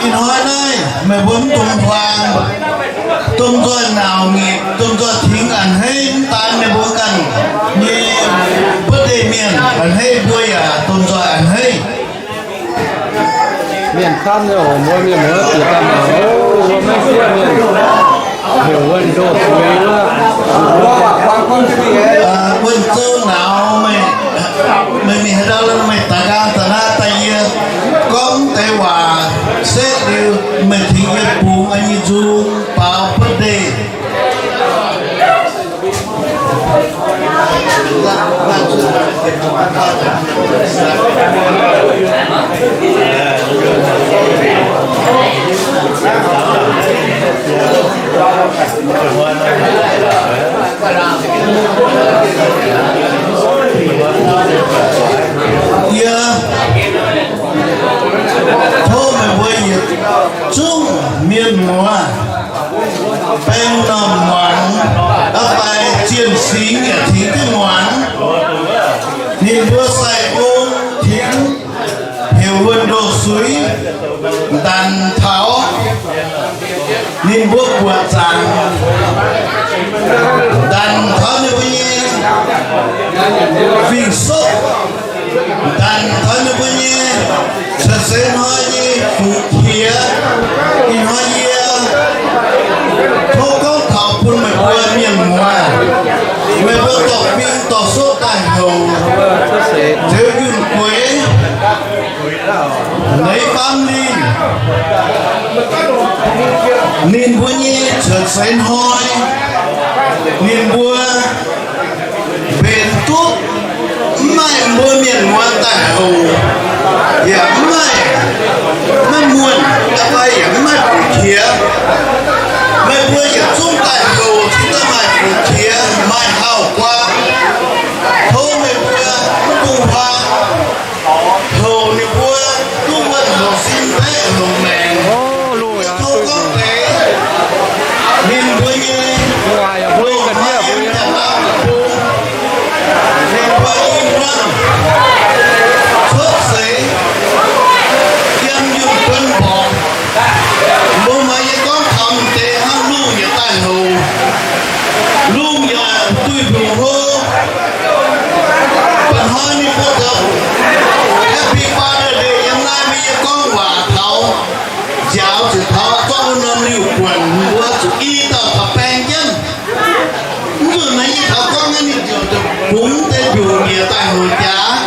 Ih hnoi naaiv meih mbuo mv dungx huaang, dongh nzoih nauz nyic, dongh nzoih tingx a'hneiv, mv daan meih mbuo ganh nyei birthday mienh a'hneiv, mbuo yaac dongh nzoih a'hneiv. Mienh camv nyei oc, mbuo mienh muoz bieqc daaih mangc oc, mbuo Meiv Guoqv mienh heuc wuonh ndoh zuiz wuov. Wuonh Zouv nauz meih, meih mingh haaix ndau, meih daaih nqaang daaih naaiv daaih yie gorngv deix waac setv liuz, meih tengx yie bungx nyei nzung baaux birthday. Yie tov meih mbuo yietc zungv mienh muoz baeng norm muangx, oix fai zien singx yaac tengx jienv muangx. Ninh mbuo sai-ong tengx heuc wuonh ndoh zuiz, ndanc taux ninh mbuo buoqc zaangc, ndanc taux ninh mbuo nyei fing-soqv, ndanc taux ninh mbuo nyei cuotv seix hnoi nyei fu'jueiv. Ih hnoi yie tov gorngv taux bun meih mbuo mienh muoz, meih mbuo dorh fing dorh soqv daaih houc Ziouv Yunh Gueix nyei family, ninh mbuo nyei cuotv seix hnoi, ninh mbuo mbenc duqv mv maaih mbuo mienh muoz daaih houc, yaac mv maaih, maiv muonh, fai yaac mv maaih fu'jueiv. Meih mbuo yietc zungv daaih houc cingx daaih maaih fu'jueiv, maaih hauh guaa. Tov meih mbuo mv bung huaang houc ninh mbuo duqv wuonh houc sin mbaeqv houc maengc. Tov gorngv deix ninh mbuo nyei loz-hnoi yiem da'faam deic-bung, ninh mbuo i hmuangv cuotv seix yiem Yunh Gueix mborqc. Mbuo muoz, yie gorngv taux m'deix hnangv, lungh yaac daaih houc, lungh yaac duih mbiungc hlo. Mba'hnoi ninh mbuo zoux Happy Father's Day yiem naaiv, mbuo yie gorngv waac taux nziaaux ziouc taux gorngv wuov norm liuh buonc, mbuo zuqc i dauh taux baeng jienv. Mv zuqc naaiv yie taux gorngv naaiv ninh ziouc bungx deix mbiungc njiec daaih houc jaax.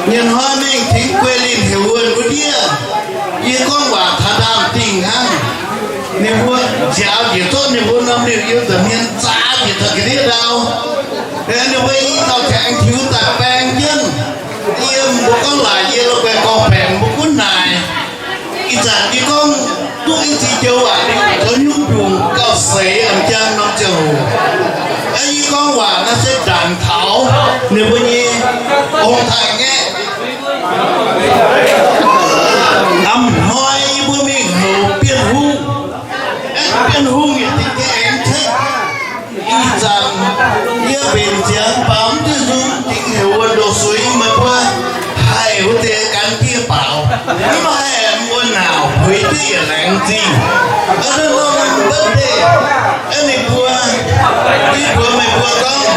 Nyei hnoi mingh tengx Guei Linh heuc wuonh wuov ndiev, yie gorngv waac taux ndaamv-dingh hnangv. Ninh mbuo nziaaux njiec zorqv ninh mbuo norm liuh yiem nza'hmien zaax njiec taux ga'ndiev ndau. Ninh mbuo i dauh tengx tiux daaih baeng jienv. Yie mbuo gorngv laaic yie lo guai gorngv baengc mbuo gunv naaic. Ih zanc yie gorngv duqv i ziex joux waac, ninh zoux nyungc mbiungc gauh seix, m'jang norm ziangh hoc. Yie gorngv waac naaiv se ndanc taux ninh mbuo nyei ong-taaix-ngaeqv. A'hnoi yie mbuo mingh houc Bienh Hungh. Aeqv, Bienh Hungh yaac dingc nyei aengx ceng. Ih zanc yie mbenc ziangx baaux mv duqv nzung, dingc heuc wuonh ndoh suix meih mbuo haih wuov deix gan diev baaux. Mv haih mbuo nauc puix duqv yietc laengz zingh. Aa, norm birthday, aeqv, ninh mbuo, yie mbuox meih mbuo gorngv,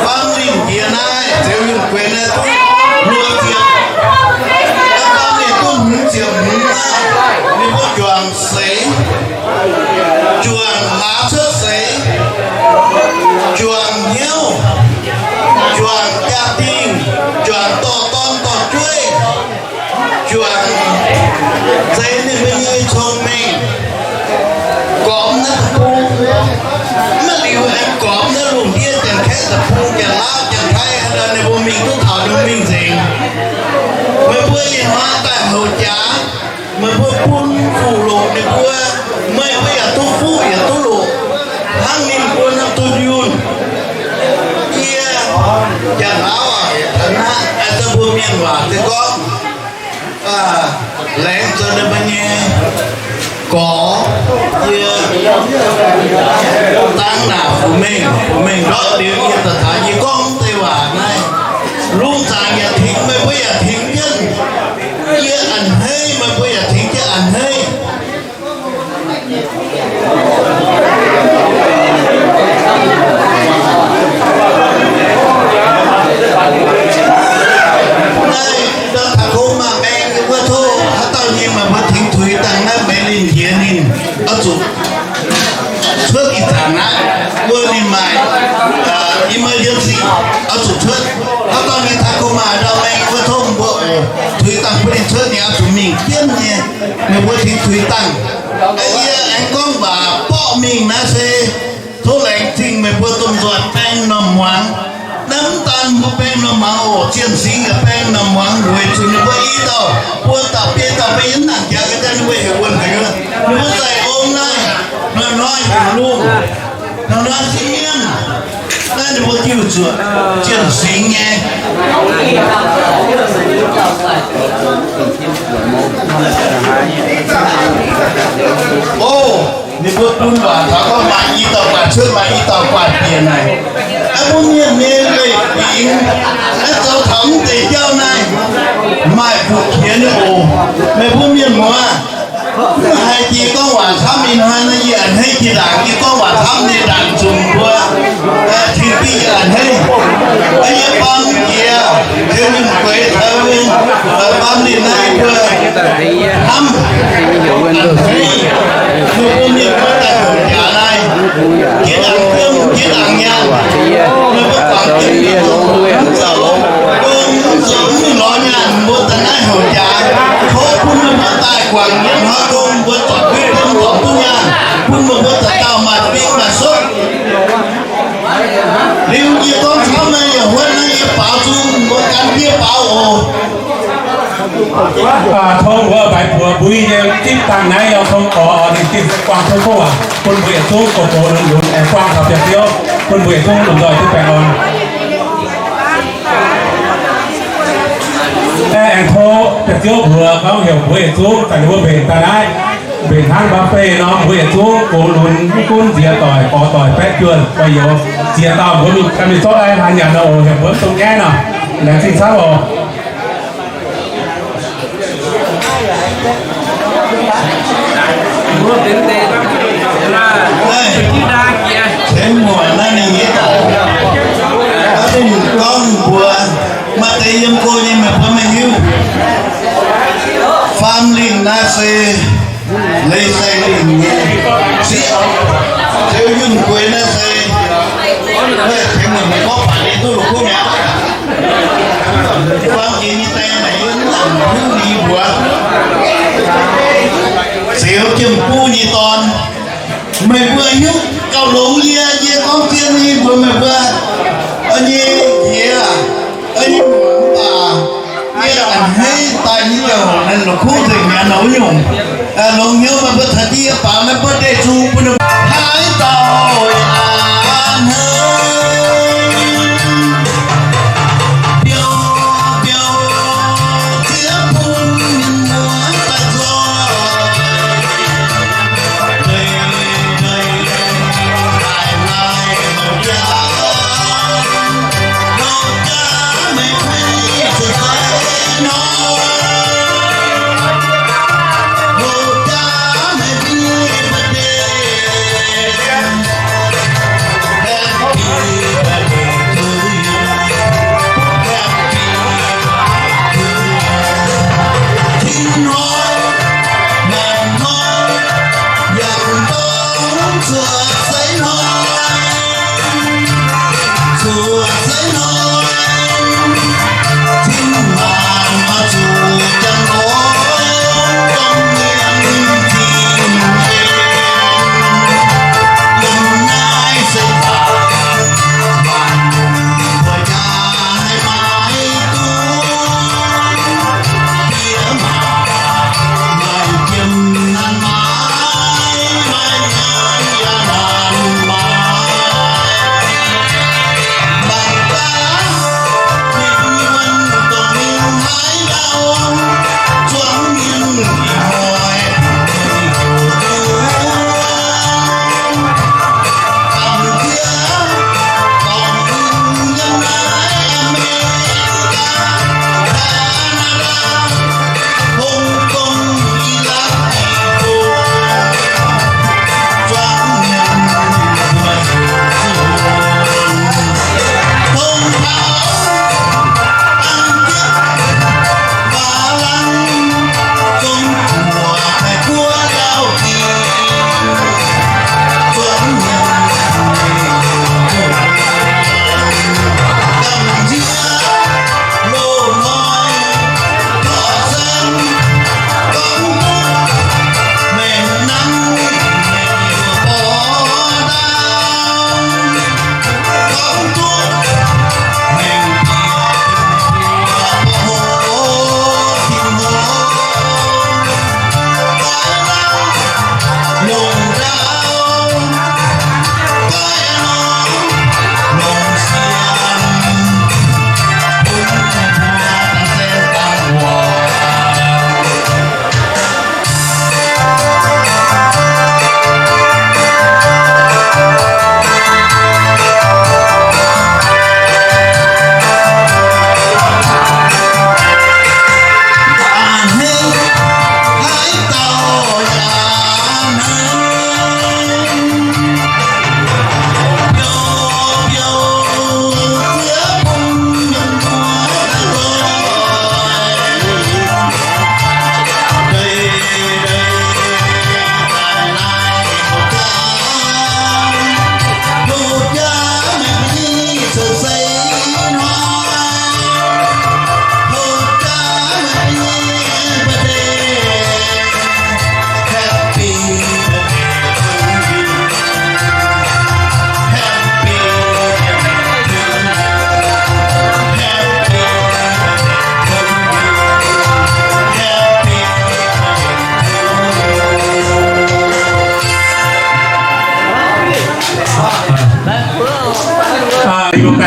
family jiex naaiv, Ziouv Yunh Gueix naaiv duqv luoqc ziepc, family duqv hmz ziepc hmz naaiv, ninh mbuo juangc seix, juangc hlaax cuotv seix, juangc hnyouv, juangc jaa-dingh, juangc dorh dorn dorh jueiv, juangc zeix ninh mbuo nyei cong-mengh, gormx naaiv deic-bung. Mv liuz aengx gormx naaiv lungh ndiev Janx-Kaeqv deic-bung, Janx-Laauv, Janx-Taiv, ninh mbuo mingh duqv taux ninh mbuo mingh nzengc. Meih mbuo ih hnoi daaih houc jaax, meih mbuo bun fuqv-loqc ninh mbuo, meih mbuo yaac duqv fuqv yaac duqv loqc hnangv ninh mbuo norm dunh yunh. Yie, Janx-Laauv aac, taux naaiv, aa, daaih mbuo mienh waac se gorngv, laengz zoux ninh mbuo nyei gorx, yie dangv naaic Fu-Mengh, Fu-Mengh ndortv liuz yie daaih taux yie gorngv deix waac naaiv, lungh zaangc yaac tengx, meih mbuo yaac tengx jienv yie a'hneiv, meih mbuo yaac tengx jienv a'hneiv. Naaiv ndau taux kouv maaih zuqc cuotv ih zanc naaiv, mbuo ninh maaih emergency oix zuqc cuotv. Hnangv dorn ninh taux ko maaih ndau maeng wuov tov mbuo oc, tuix dangh bun ninh cuotv, ninh oix zuqc mingh jienv nyei. Meih mbuo tengx tuix dangh. Yie aengx gorngv waac borqv mingh naaiv se tov laengz zingh meih mbuo domh nzoih baeng norm muangx. Naaiv mv daan mbuo baeng norm muangx oc, Zienh Singx yaac baeng norm muangx, weic zuqc ninh mbuo i dauh buo dauh biei dauh mbuo yiem nangc jaax ga'dangh ninh mbuo heuc wuonh haic. Ninh mbuo zai ong naaiv, hnoi-hnoi heuc lungh, hnoi-hnoi siev mienh. Naaiv ninh mbuo diuh zuoqc Zienh Singx nyei. O, ninh mbuo bun waac taux gorngv maaih i dauh guaax cuotv, maaih i dauh guaax bieqc naaic. Naaiv mbuo mienh nyei leiz-fingx, naaiv zoux taux mv deix jauv naaiv, maaih fu'jueiv nyei oc. Meih mbuo mienh muoz, mv haih jiex gorngv waac camv ih hnoi naaiv, yie a'hneiv jiex ndaangc, yie gorngv waac camv nyei ndaangc zuqc mbuo Tin-Bieqc yie a'hneiv. Yie baamh jiex, Ziouv Yunh Gueix taux, baamh ninh naaiv mbuo hnamv, a'hneiv, meih mbuo mienh muoz daaih houc jaax naaiv, jiex ndaangc gomh, jiex ndaangc nyaanh, meih mbuo guangc jienv mingh zoux, gomh zoux mingh lorz nyaanh, mbuo daaih naaiv houc jaax, tov bun meih mbuo daaih guangc nyei hnoi gomh, mbuo zorc duqv gomh, zorc duqv nyaanh, bun meih mbuo dauh dauh maaih fing maaih suotv. Liuz yie gorngv camv naaiv, yie huotv naaiv, yie baaux nzung, mbuo gan fiev baaux oc. Tov mbuo baix buoz mbui nyei zipv dangh naaiv, yaac tov gorx ninh zipv guangc tov kouv aac, bun mbuo yietc zungv gox gox lunx lunx aengx guangc taux biauv-biouv, bun mbuo yietc zungv lomh nzoih duqv baengh orn. Aengx tov biauv-biouv mbuox gorngv heuc mbuo yietc zungv daaih ninh mbuo mbenc daaih naaiv. Mbenc hnangv mbaa fei nor, mbuo yietc zungv gox lunx mv gunv nziex doic, gorx doic, baeqv juonh, guai youz, ziex dauh mbuo mingh, ganh mingh zorqv daaih haaix nyanc nor oc, heuc mbuo mv dungx nyaiv nor, laengz zingh camv oc. Gorngv mbuo maaih deix yiem go nyei meih mbuo maiv hiuv. Faam lingh naaiv se leiz saeng lingh nyei sieqv. Ziouv Yunh Gueix naaiv se, tengx meih mbuo gorngv baac ninh duqv la'kuqv mi'aqv. Faam jiex nyei daaih naaic yie mv nangc hnyouv ninh mbuox. Ziouv Jiem Buv nyei dorn, meih mbuo hiuv gauh longx yie, yie gorngv zien nyei mbuox meih mbuo, nyei jiex, nyei muangx mv baac yie a'hneiv daaih nyei jauv-louc la'kuqv nzengc mi'aqv nor wuov nyungc. Longx hnyouv meih mbuo taux jienv yie baaux meih mbuo deic-bung bun haaix dauh a'hneiv. Biouv biouv ziex bung mienh muoz daaih nzoih.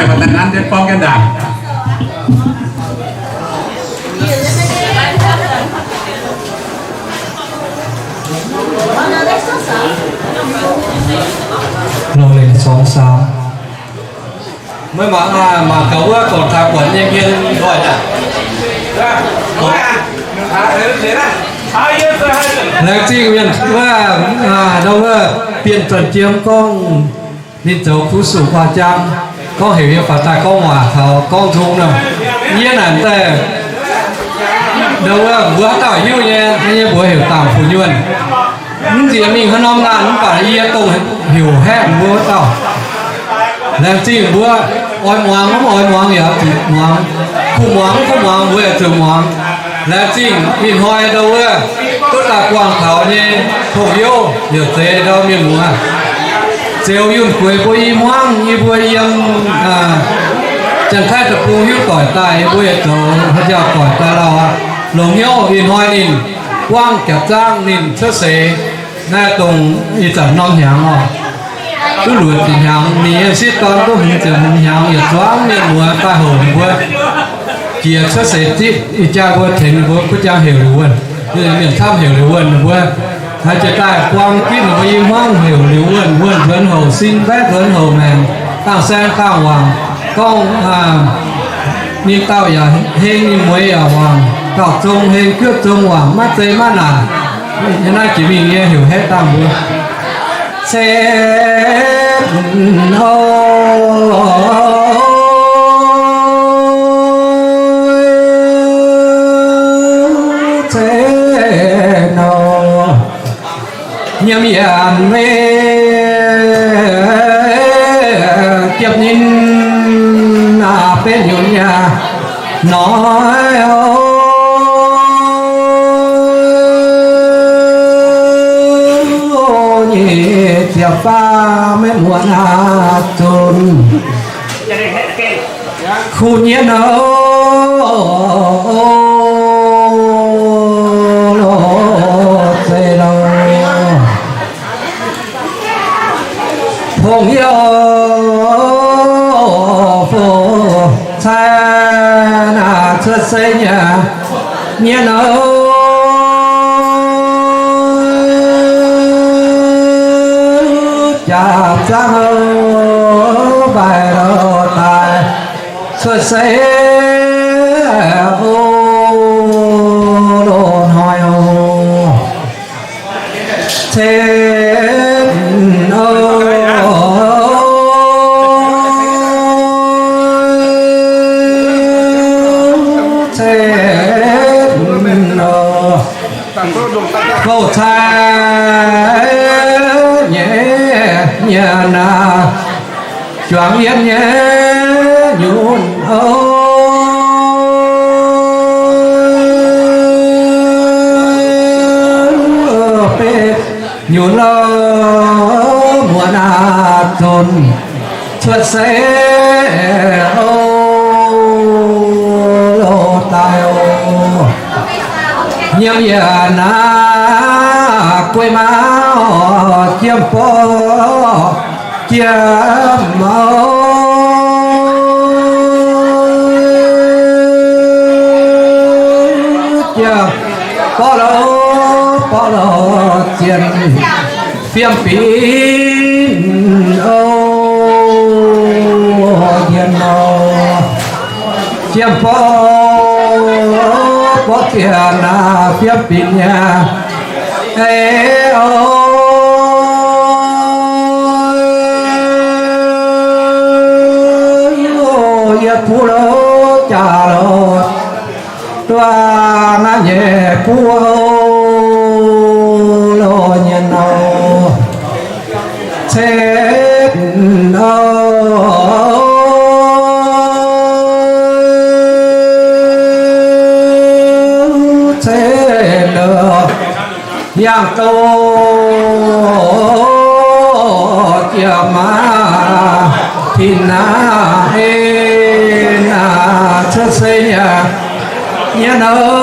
Và tai nắng đến phóng cái đàn. Longc lengc song saax. Maiv mangc, mangc gaax wuov gorngv taaix buatc nyei mienh ndoih aqv. Laengz zingh mienh wuov, ndau wuov Bienh Zanc Jiem gorngv ninh zoux kuv suc waac-jaang, gorngv heuc yie faaux daaih gorngv waac taux gorngv nzung nor. Yie naaic daaih, ndau wuov mbuo haaix dauh hiuv nyei, nyei mbuox heuc Dangc Fu Nyuonh. Mv nziex mingh haaix norm laanh mv baac yie dongh heuc haeqv mbuo wuov dauh. Laengz zingh mbuo oix muangx mv oix muangx yaac zuqc muangx, kuh muangx mv kuh muangx mbuo yaac zuqc muangx. Laengz zingh ih hnoi ndau wuov duqv daaih buangh taux nyei hungh youh yaac zeix ndau mienh muoz. Ziouc yunh gueix mbuo i hmuangv, yie mbuo yiem Janx-Taiv deic-bung hiuv doic daaih, yie mbuo yaac zoux haaix jauv doic daaih lauh aqv. Longc hnyouv ih hnoi ninh buangv jaax zaangv ninh cuotv seix. Naaiv dongh ih zanc norm hnyangx oc, duqv luoqc ziepc hnyangx, ninh nyei sieqv dorn duqv hmz ziepc hmz hnyangx, yietc zuangx mienh muoz daaih hoc ninh mbuo jiex cuotv seix zipv. Ih jaax mbuo tengx ninh mbuo kuv jangx heuc Liuz Wuonh, mienh camv heuc Liuz Wuonh, ninh mbuo haaix jiex daaih buang ginv ninh mbuo i hmuangv heuc Liuz Wuonh, Wuonh nzuonx houc sin, mbaeqv nzuonx houc maengc, dangh saeng dangh wangc, gorngv ninh dauh yaac heng, ninh mueiz yaac wangc, dauh zong heng, juov zong wangc, maiv zei maiv naanc. Yiem naaiv jiex mingh nyei heuc haeqv dangh mbuo. Cen o, cen o, nyiemc yienc meiv jiepv nyinh aac, betv nyunc yaac noic o, nyic ziepc faam maiv muonz aac zunc. Kuh nyienh o, loz zeiz loz. Hungh youh fu cai naaic cuotv seix nyei, nyienh o, jaax zaangv o, mbaih loz daaih cuotv seix o, loz hnoi o. Cen o, cen o, fouv cai nyei nyienx aac, juangc yienh nyei nyunc o, betv nyunc o, muonz aac zunc cuotv seix o, loz daaih o. Nyiemc yienc aac, guei maauh jiem borqv jiem o, jiem borqv loz, borqv loz zien fiem binc o, yien nor, jiem borqv, borqv zien aac, fiem binc nyei, ei o, yie buv loz jaax loz, duqv naaiv nyei buv o, loz nyei nor, cetv o, cetv o, yangh doz jiex maah, tin naaiv en naaiv cuotv seix nyei, nyei nor,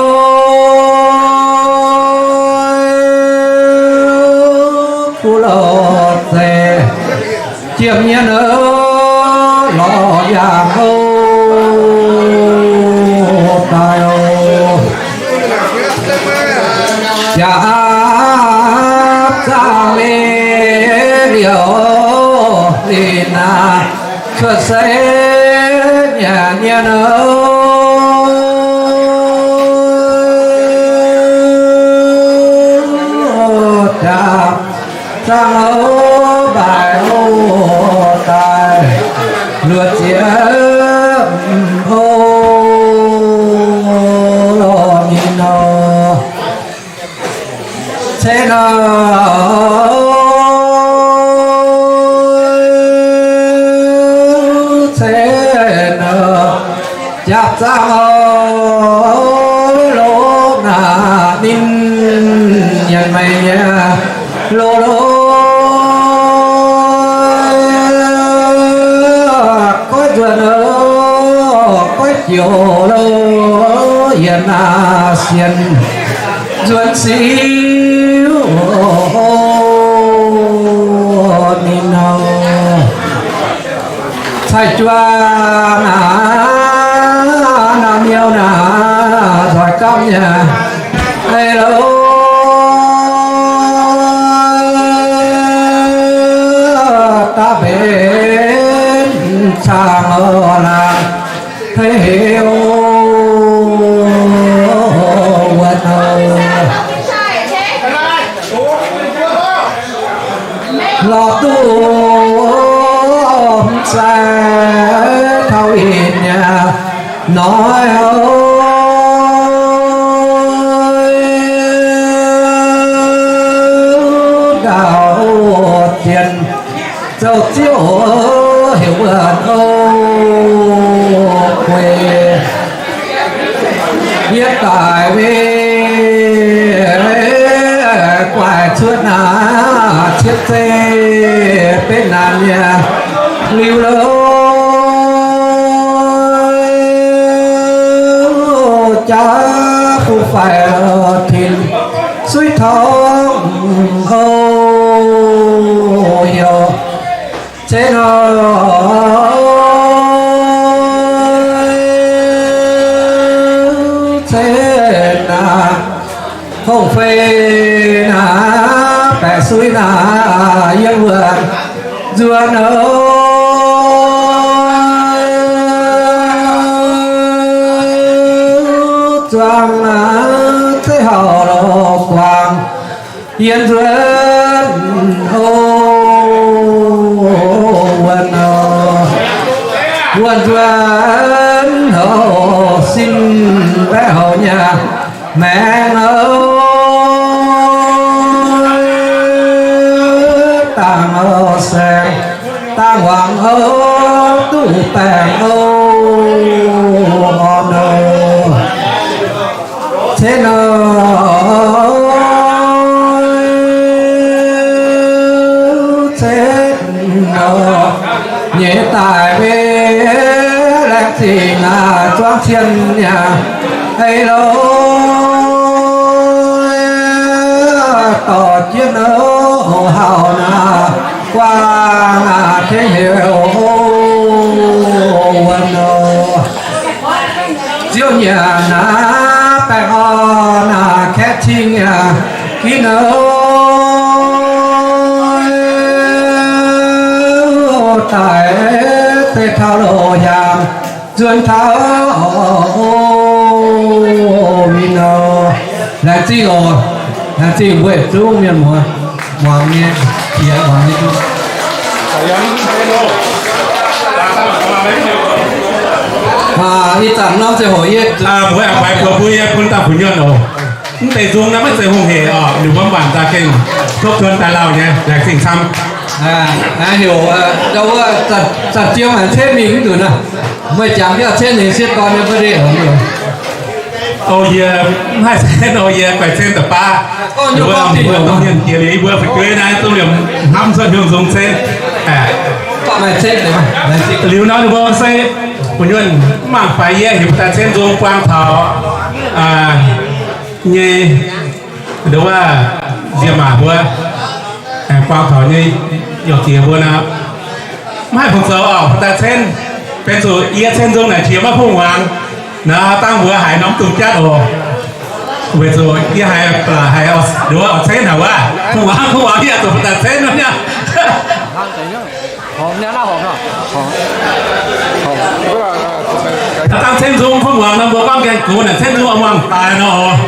buv loz zeiz jiem nyei nor, lorz Daaih oc, jaav zaangv mingh liouc ninh aah, cuotv seix nyanc nyei nor, jaav zaangv oc, mbaih oc, daaih luoqc ziex oc, ninh nor, ceix nor, ceix nor, jaav zaangv oc, loz naaic ninh nyanc maengc nyei, loz loz, goiv nzuonx oc, goiv joux loz, yietc naaic sienx nzuonx siu ninh nor. Cai juang naaic, naaic miuc naaic, nzoih gamv nyei, ei loz, daav mbenc cang oc laangz, hei heuc wuonh oc. Lorz duqv mv sai taux ih nyei noic oc, ndau zien zoux ziouv heuc wuonh oc, guei yie daic mingh guaix cuotv naaic cietv zeiv betv naanc nyei liuz loz, jaav bun faix lorz tin suiv torngv houv heuc ceix nor, ceix naaic, hongh fei naaic, baeqc suiv naaic, yiem wuonh nzuonx oc, zuangx naaic, zeiv hauh lorz guangc, yiem nzuonx oc, wuonh oc, wuonh nzuonx oc, sin mbaeqv houc nyei maengx oc, dangh oc saeng, dangh wangc oc, duqv baengh oc, orn oc. Ceix nor, ceix nor, nyeic daic mingh laengz zingh naaic zuangx cien yaac ei lorz dorh jienv oc, hauh naaic guangc naaic tengx heuc oc, wuonh oc. Ziouv nyanc naaic baengh orn naaic kaeqv cing yaac ginv oc, daic deix taux loz hnyangx nzuonx taux oc, mingh oc. Laengz zingh oc, laengz zingh mbuo yietc zungv mienh muoz muangx nyei, qiex muangx nyei. Ih zanc norm ziangh hoc yie, mbuo aengx faix buoz bun yie bun dauh fu'nyuonh oc. Mv deix nzung naaiv maiv zeiz hungh hec oc, ninh mbuo mv baac za'gengh topv tuon daaih lauh nyei, laengz zingh camv. Heuc ndau wuov zanc-ziou haic cetv mingh mv nzunc aqv. Meih jangx biauv cetv ninh sieqv dorn nyei mv deix oc. O yie mv haih cetv, o yie guaix cetv da'baav. Mbuo dongh mienh jiex liuz yie mbuo fu'jueiv naaiv zungv liemh hnamv cuotv hiuv nzung cetv. Liuz nor ninh mbuo se fu'nyuonh mv mangc faix yie heuc daaih cetv nzung buang taux nyei, nduov wuov, nziemc maac mbuo, aengx buang taux nyei, yaac jiex mbuo nor, mv haih fungc zoux oc, daaih cetv. Benx zuqc yie cen nzung naaic qiex maiv kuv muangx, naaiv dangh mbuox haiz norm dungz jatv oc. Weic zuqc yie haiz, haiz nduov oix cenv haic wuov, kuv muangx, kuv muangx yie zuqc daaih cenv wuov nyei. Dangh cen nzung kuv muangx nor, mbuo gorngv gaengh gox naaic cen nzung oix muangx daaih nor oc.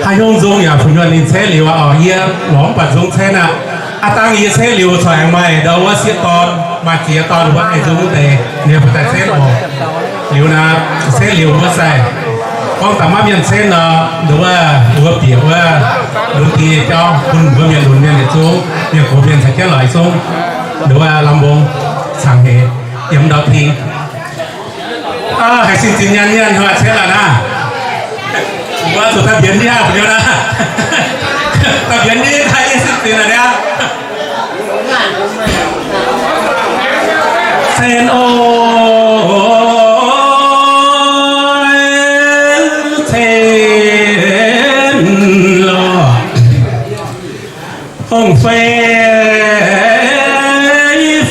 Haaix nyungc nzung yaac fu'nyuonh ninh cetv liuz oc. Yie lorz mv baac nzung cetv aqv. Aav dangh yie cetv liuz corc aengx maaih ndau wuov sieqv dorn, maaih ziex dorn wuov haih nzung deix, ninh mbuo daaih cetv oc. Liuz naaiv cetv liuz wuov zaih, gorngv daaih maiv mienh cetv nor, nduov wuov, wuov bieqc wuov lunx diex jauv bun mbuo mienh lunx mienh yietc zungv, mienh gox mienh caux jienv lorz yietc zungv, nduov wuov lamh mbong cangx heix yiem ndau-ting. Haiz sin zinh nyaanh mienh hnoi cetv laaix naaiv. Mbuo zuqc daaih mbienx ndiev aqv, mbuo naaiv. Daaih mbienx ndiev daaih yie sin zinh laaix niaa. Cen oc, cen lorqc. Ong-fei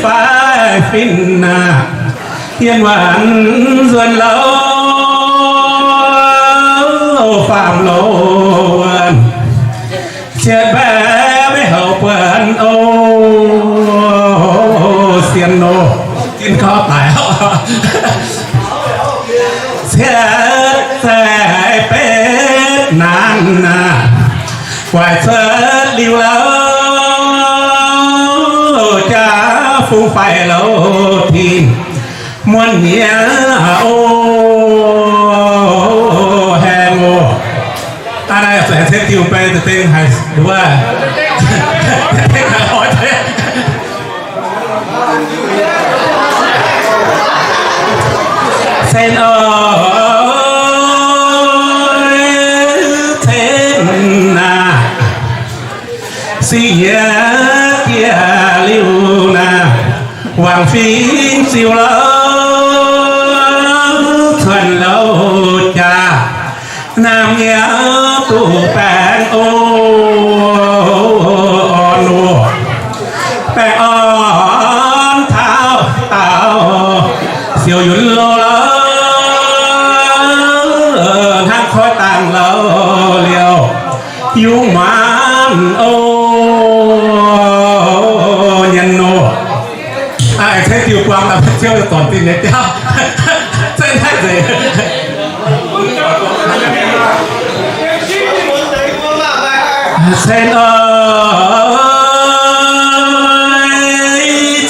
faix fin naaic, hmien waanc nzuonx louh, faam louh wuonh, cietv mbaeqv maiv houc buonc oc, sien oc, jin gau daic oc. Cietv zaih betv naanc naaic, guaix cuotv liuz louh, jaav fungx faix louh tin, muonh nyiex oc, haengh oc. Aa, naaiv zuqc cen diuh bei deix dengh haiz nduov. Cen oc, cen naaic, sieqv diex liuz naaic, wangc fingx ziux louh, cuotv louh jaax, naamh nyei duqv baengh oc, orn oc, baengh orn taux daauh, siouc yunc loz louh, hnangv koiv dangh louh liouh, yungz maanc oc, nyienz oc. Aa, cen diuh buangh daaih, ziouv zornc zinh nyei jauv. Cen naaiv nzengc. Cen oc,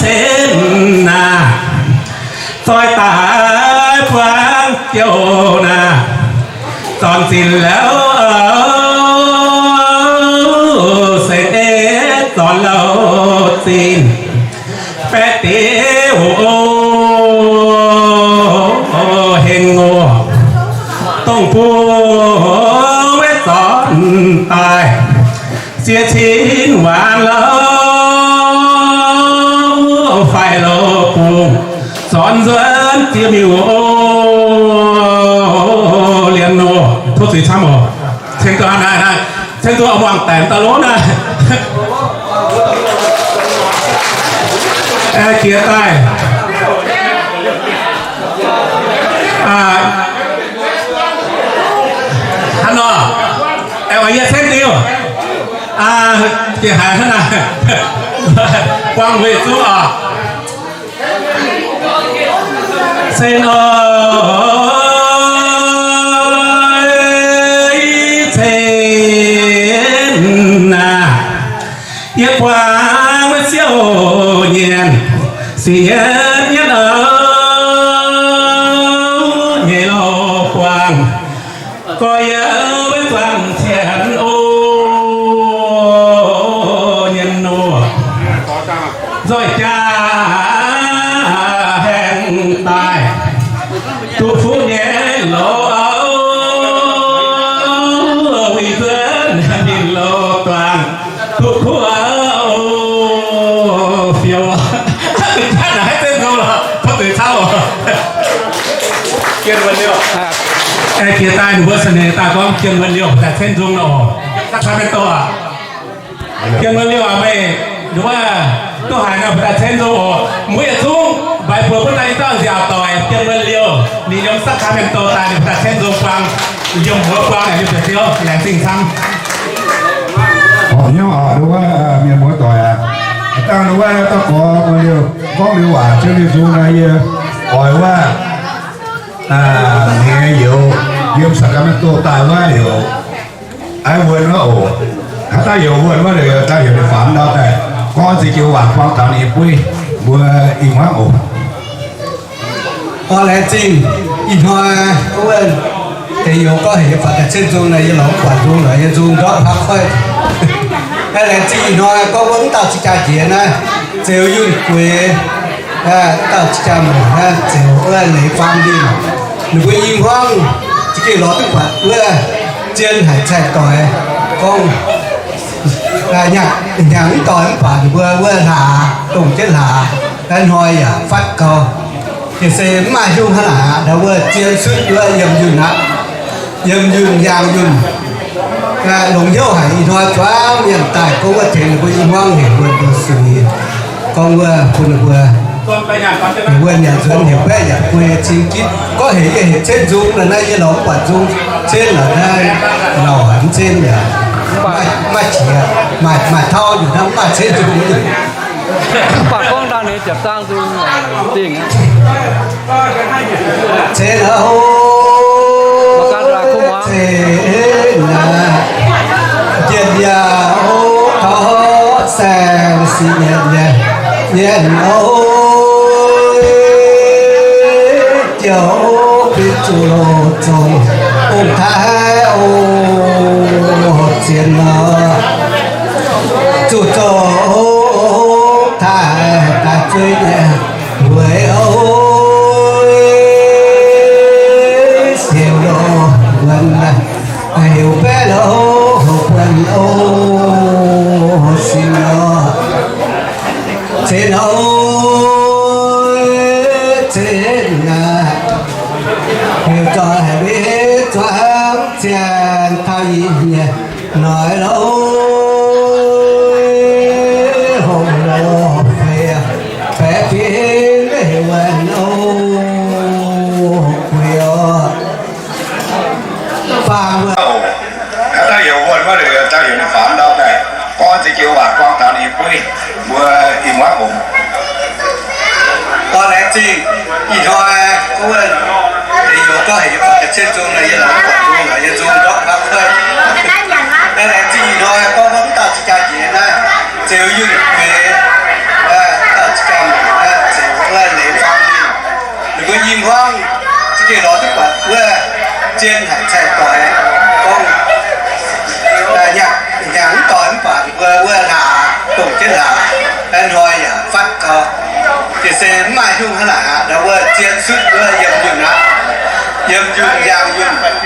cen naaic, zoih daaih buangh jouh naaic, zornc zinh liouh, se zornc louh zinh. Baeqv deix oc, hengx oc, dongh bung maiv zornc daaih, ziex cin waanc louh, faix louh bung, zornc nzuonx jiex miuc oc, lienz oc, tov zuiz camv oc. Ceng duqv naaiv, ceng duqv muangx daic daaih lov naaiv. Aengx jiex daaih. Hnangv nor, aengx oix yie ceng diuh. Jiex haiz hnangv naaiv. Buangh weic zuqc oc. Cen oc, cen naaic, yie buangh maiv siouc nyienz, siec nyienz oc, nyei louh buangh. Gorx-youz maiv zuangx cien oc, nyienz oc, nzoih jaa haengh daaih, duqv fuqv nyei loz oc, wuic nzuonx ninh loz duangh, duqv kuv oc, fiou. Naaiv zengv nzung lorqc, tov zuiz camv oc. Gien wuonx liouh. Aengx jiex daaih ninh mbuo เสนอ daaih gorngv Jiem Wuonh Liouh mbuo daaih cen nzung nor oc. Sacramento aac. Jiem Wuonh Liouh aac, meih nduov duqv haiz nor mbuo daaih cen nzung oc. Mbuo yietc zungv mbaix buoz bun daaih nyei dauh nziaauc doic, Jiem Wuonh Liouh, ninh yiem Sacramento daaih, ninh mbuo daaih cen nzung buang, yiem mbuo buang naaic nyei buoz-ziouv, laengz zingh camv. Orqc, hnyouv oc, nduov mienh muoz doic aac. Dangh nduov dauh gorx Wuonh Liouh gorngv liuz waac, Jiem Wuonh Liouh nzung naaiv yie oix wuov, ninh youz yiem Sacramento daaih wuov liuz, aiv wuonh wuov oc. Haaix dauh youz wuonh wuov liuz, daaih heuc ninh faaux ndau daaih gorngv ziex joux waac buang taux ninh nyei bueiv, mbuo ih hmuangv oc. Orqc, laengz zingh. Ih hnoi wuov deix youz gorngv heuc yie faaux daaih cen nzung naaic, yie lorz mv buatc nzung lorqc, yie nzung ndortv hapv koiv. Laengz zingh ih hnoi gorngv wuov mv dauh cing jaa njiec naaiv, Zeuz Yunh Gueix, dauh cing jaa muoc naaiv, Zeuz wuov leiz faam linh. Ninh mbuo i hmuangv za'gengh lorz duqv buatc wuov zien haic cai doix gorngv hnyangx mv doix mv baac ninh mbuo wuov hlaax, dongh jienv hlaax, naaiv hnoi yaac fatv gau. Gengh se mv maaih hnyouv hnangv naaic aqv, ndau wuov zien sutv wuov yiem yunh aqv. Yiem yunh, yangh yunh. Longx hnyouv haic, ih hnoi zuangx mienh daaih gorngv wuov tengx ninh mbuo i hmuangv heuc wuonh mbuo suix, gorngv wuov bun ninh mbuo heuc wuonh yaac nzuonx, heuc baeqv yaac guei, cing gitv. Gorngv heuc yie heuc cen nzung naaiv, yie lorz mv buatc nzung cen lorqc naaiv, lauh haic mv cen yaac maiv qiex, maaih tauv nyungc hnangv mv maaih cen nzung. Mv baac gorngv dangh ninh ziepc zaang nzung dingh aqv. Cen aqv, cen aqv, njiec yaac oc, taux saeng-sic njiec njiec njiec oc, ziouc bitv zuqc loz zongc ong-taaix oc, zien nor, zuqc zoux ong-taaix daaih zueiz nyei weic oc, heuc loz wuonh, heuc baeqv loz hoc buonc oc, sin oc, cen oc, cen aqv. Heuc zoih haic mbuo zuangx ziangh taux ih nyei noic loz, hoc loz feix, baeqv fingx heuc wuonh oc, gueix oc. Faang wuonh, haaix dauh heuc wuonh wuov, haaix dauh heuc ninh faaux ndau daaih gorngv ziex joux waac buang taux ninh nyei bueiv, mbuo ih muangv oc. Dorh laengz zingh ih hnoi wuov deix youz gorngv heuc yie faaux daaih cien nzung naaic, yie lorz mv buatc nzung naaic, yie nzung ndortv hapv kuotv. Laengz zingh ih hnoi gorngv wuov mv dauh cing jaa njiec naaiv, Zeuz Yunh Gueix, dauh cing jaa muoc naaiv, Zeuz wuov leiz family. Ninh mbuo i hmuangv za'gengh lorz duqv buatc wuov zien haic cai doix gorngv, nyanc mv doix mv baac ninh mbuo wuov hlaax, dongh jienv hlaax, hnoi yaac fatv gau. Gengh se mv maaih hnyouv hnangv naaic aqv, ndau wuov zien sutv wuov yiem yunh aqv. Yiem yunh yangh yunh, longx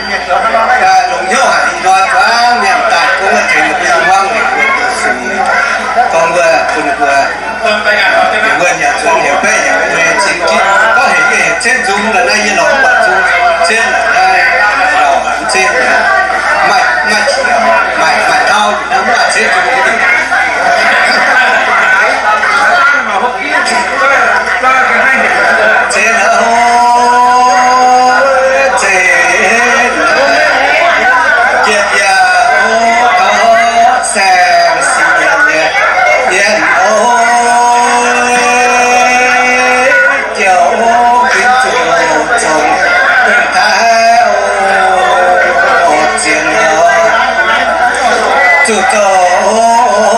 hnyouv haic ih hnoi zuangx mienh daaih gorngv wuov tengx ninh mbuo i hmuangv, gorngv wuov bun ninh mbuo, ninh mbuo yaac zuonx heuc baeqv yaac cing gitv, gorngv heuc yie heuc cienv nzung lorqc naaiv, yie lorz mv buatc nzung cienv lorqc naaiv, lauh haic mv cienv, maaih, maaih qiex, maaih, maaih tauv, mv maaih cienv nzung. Cien aqv, cien, jiex yaac oc, taux saeng-sic yienc, yienc oc, ziouc oc, fingx zuqc zongc, dongh taaix oc, zien oc, zuqc zongc oc.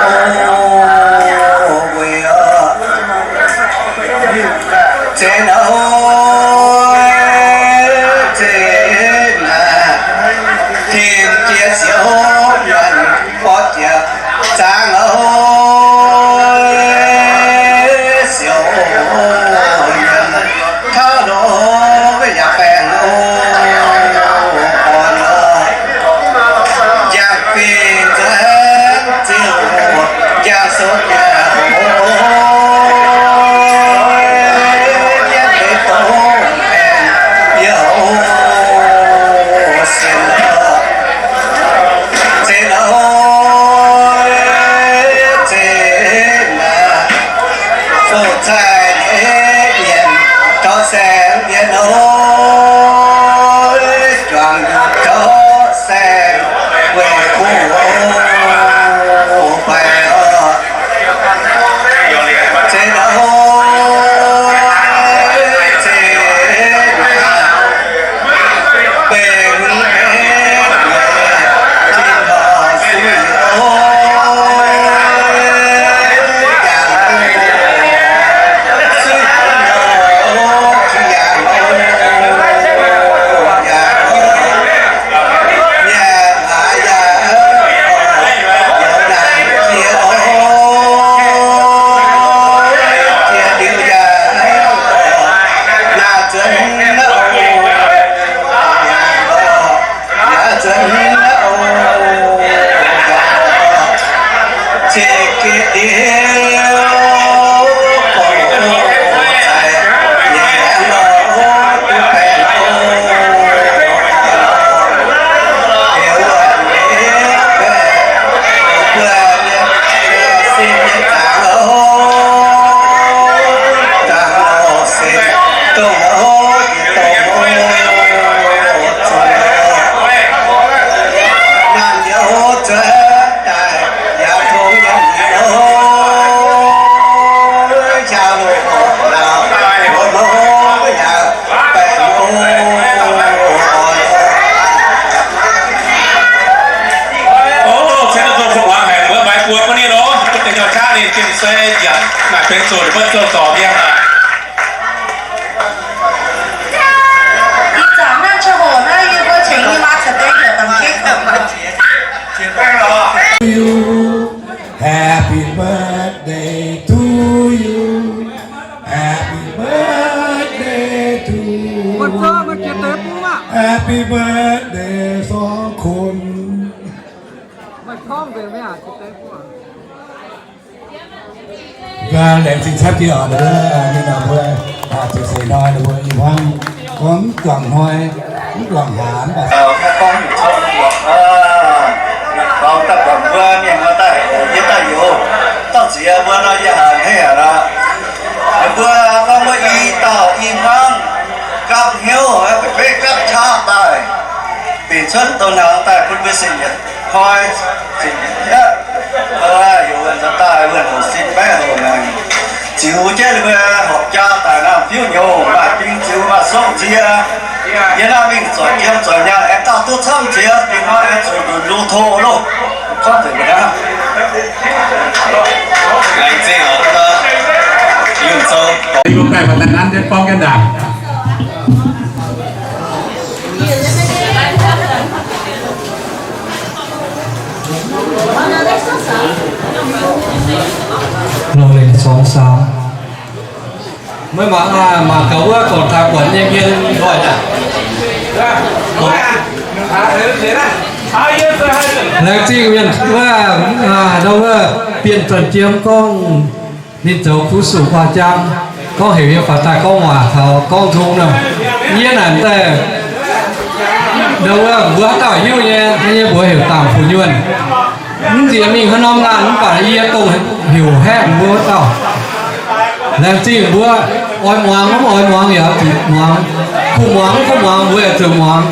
Weic zeiz naaiv, zeiz naaiv, tin jiex siouc mienh borqv jiex zaangc oc, siouc mienh taux nor yaac baengh oc, orn oc. Jangx fih nzuonx ziouc jangx sou jangx oc, jienv deix dongh baengh yie oc, sienx oc. Zeiz naaiv, zeiz naaiv, fongc cai nyei mienh taux saeng mienh oc, juangc taux saeng weic kuv oc, baengh oc. Zeiz naaiv, zeiz naaiv, baengh, baengh, baengh, tin horc sui oc, yangh sui oc, yangh oc, yangh oc. Yaac aav yaac, youz naaic jiex oc, jiex liuz yaac, naaic zuonx naaiv oc, yaac zuonx naaiv oc, ciex geh liuz, gorngv caiv nyei aengx lorz duqv baengh oc. Ov, cien dongh fongc muangx haic, mbuo maaiz buoz mbuo ninh nor, mbuo deix nyaanh qaqv ninh gengh se yaac maaih benx zuqc ninh mbuo zoux zorc mienh aqv. Ih zanc naaiv ziangh hoc naaiv yie mbuo cingx yie maa caux deix yaac dangx jienv. Happy birthday to you. Happy birthday to you. Happy birthday สองคน. Laengz zingh camv jiex oc, ninh mbuo, ninh mbuo, zuqc seix hnoi ninh mbuo i hmuangv gorngv mv juangc hnoi, mv juangc hlaax. Gorngv daaih buatc mbuo mienh muoz daaih, yie daaih youz, dauh ziex mbuo nor yie haiz heh aqv. Ninh mbuo gorngv mbuo i dauh i hmuangv gapv hnyouv, beiv gapv qaqv daaih, bieqc cuotv douz hnaangx daaih bun mbuo singx yietc hnoi, singx yietc, heuc wuonh nzuonx daaih wuonh hoc sin maiv hoc maengc. Ziux jienv ninh mbuo horpc jaa daaih nangh fiuv nyouz, maaih bing ziux maaih song ziex. Yie naaiv mingh zoic jiem zoic nyaanh aengx dauh duqv camv jiex, dingc hnoi aengx zuqc nduqc lu to loh. Camv nzengc mi'aqv. Laengz zingh oc, Yunh Zou. Yie daaih baac daaih nanv jienv gorngv jienv ndaangc. Longc lengc sorng saam. Maiv mangc, mangc gaax wuov gorngv taaix buonc nyei mienh ndoih aqv. Laengz zingh mienh wuov, ndau wuov Bienh Zanc Jiem gorngv ninh zoux kuv suc guaa jang, gorngv heuc yie faaux daaih gorngv waac taux gorngv nzung nor. Yie naaic daaih, ndau wuov mbuo haaix dauh hiuv nyei, nyei mbuox heuc Daangc Fu Nyuonh. Mv nziex mingh haaix norm laanh mv baac yie dongh heuc haeqv mbuo wuov dauh. Laengz zingh mbuo oix muangx mv oix muangx yaac zuqc muangx, kuh muangx mv kuh muangx mbuo yaac zuqc muangx.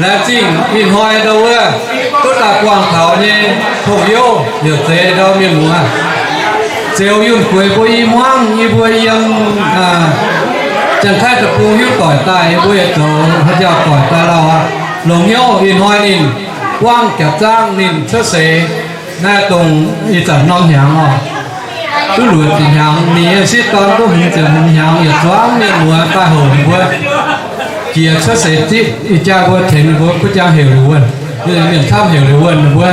Laengz zingh ih hnoi ndau wuov duqv daaih buangh taux nyei hungh houv yaac zeix ndau mienh muoz. Ziux Yunh Gueix mbuo i hmuangv, yie mbuo yiem Janx-Taiv deic-bung hiuv doic daaih, yie mbuo yaac zoux haaix jauh doic daaih lauh aqv. Longc hnyouv ih hnoi ninh buangv jaax zaangv ninh cuotv seix. Naaiv dongh ih zanc norm hnyangx oc, duqv luoqc ziepc hnyangx, ninh nyei sieqv dorn duqv hmz ziepc hmz hnyangx, yietc zuangx mienh muoz daaih houc ninh mbuo jiex cuotv seix zipv. Ih jaax mbuo tengx ninh mbuo kuv jangx heuc Liuz Wuonh, mienh camv heuc Liuz Wuonh, ninh mbuo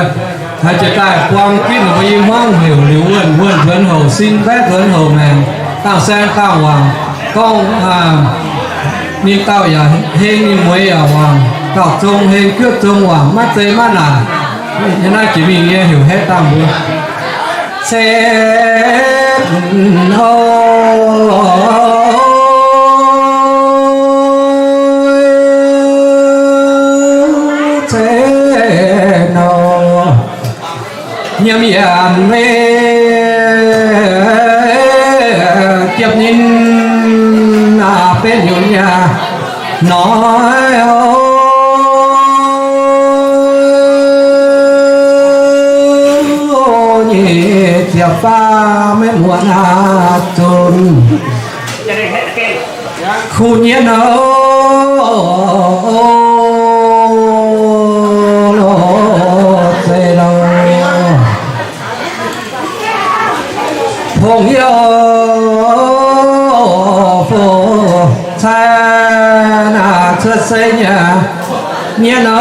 haiz jiex daaih buang ginv ninh mbuo i hmuangv heuc Liuz Wuonh, Wuonh nzuonx houc sin, mbaeqv nzuonx houc maengc, dangh saeng dangh wangc, gorngv ninh dauh yaac heng, ninh mueiz yaac wangc, dauh zong heng, juov zong wangc, maiv zei maiv naanc. Yiem naaiv jiex mingh nyei heuc haeqv dangh mbuo. Cen o, cen o, nyiemc yienc meih jiepv ninh benx nyunc yaac noic o, nyic ziepc faam maiv muonz aqv zunc kuh nyienh o, loz zeiz loz. Pongx youh fu cai naaic cuotv seix nyei mienh o,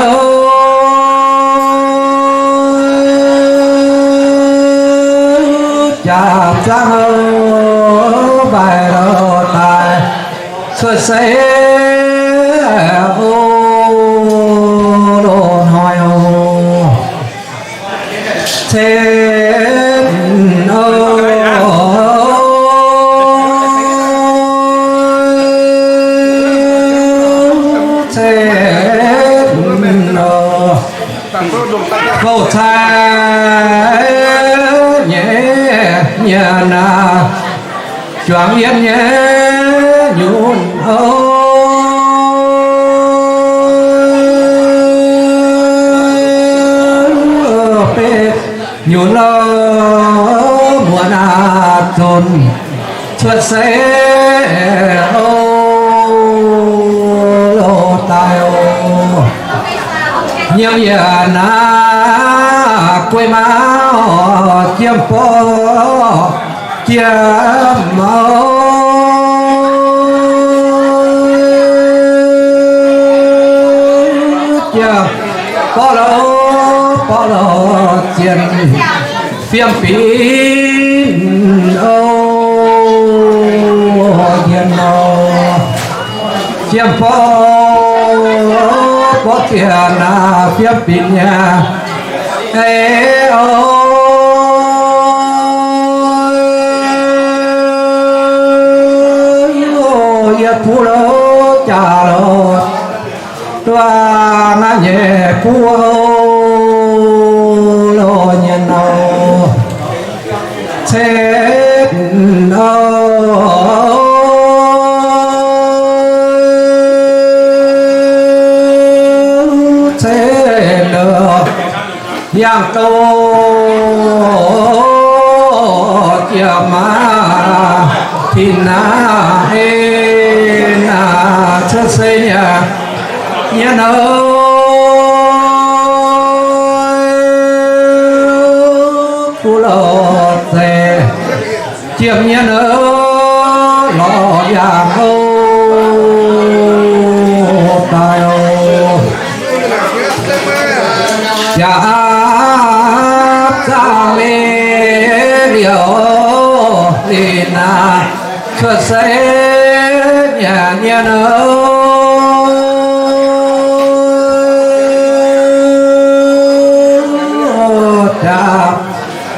jaax zangv o, mbaih lo daaih cuotv seix o, loz hnoi o. Cen o, cen o, fouv cai nyei mienh aac, juangc yiem nyei nyunc o, beiv nyunc o, muonz aqv zunc cuotv seix o, loz daaih o. Nyiemc yienc aac, guei maauh jiem borqv jiem maauh, jiem borqv lo, borqv lo, zien fiem binc o, yien nor, jiem borqv, borqv zien aac, fiem binc nyei, ei o, yie buv lo, jaax lo, duqv aqv nyei buv o, lo nyien nor, cen o, cen o, yangh douh jiem maauh, tin naaiv ei naaiv cuotv seix nyei, nyien o, kuv lo zeiz jiem nyien o, lorz yangh o, daaih o. Jaax zaangv mingh liouc, ninh naaiv cuotv seix nyei nyien o, jaax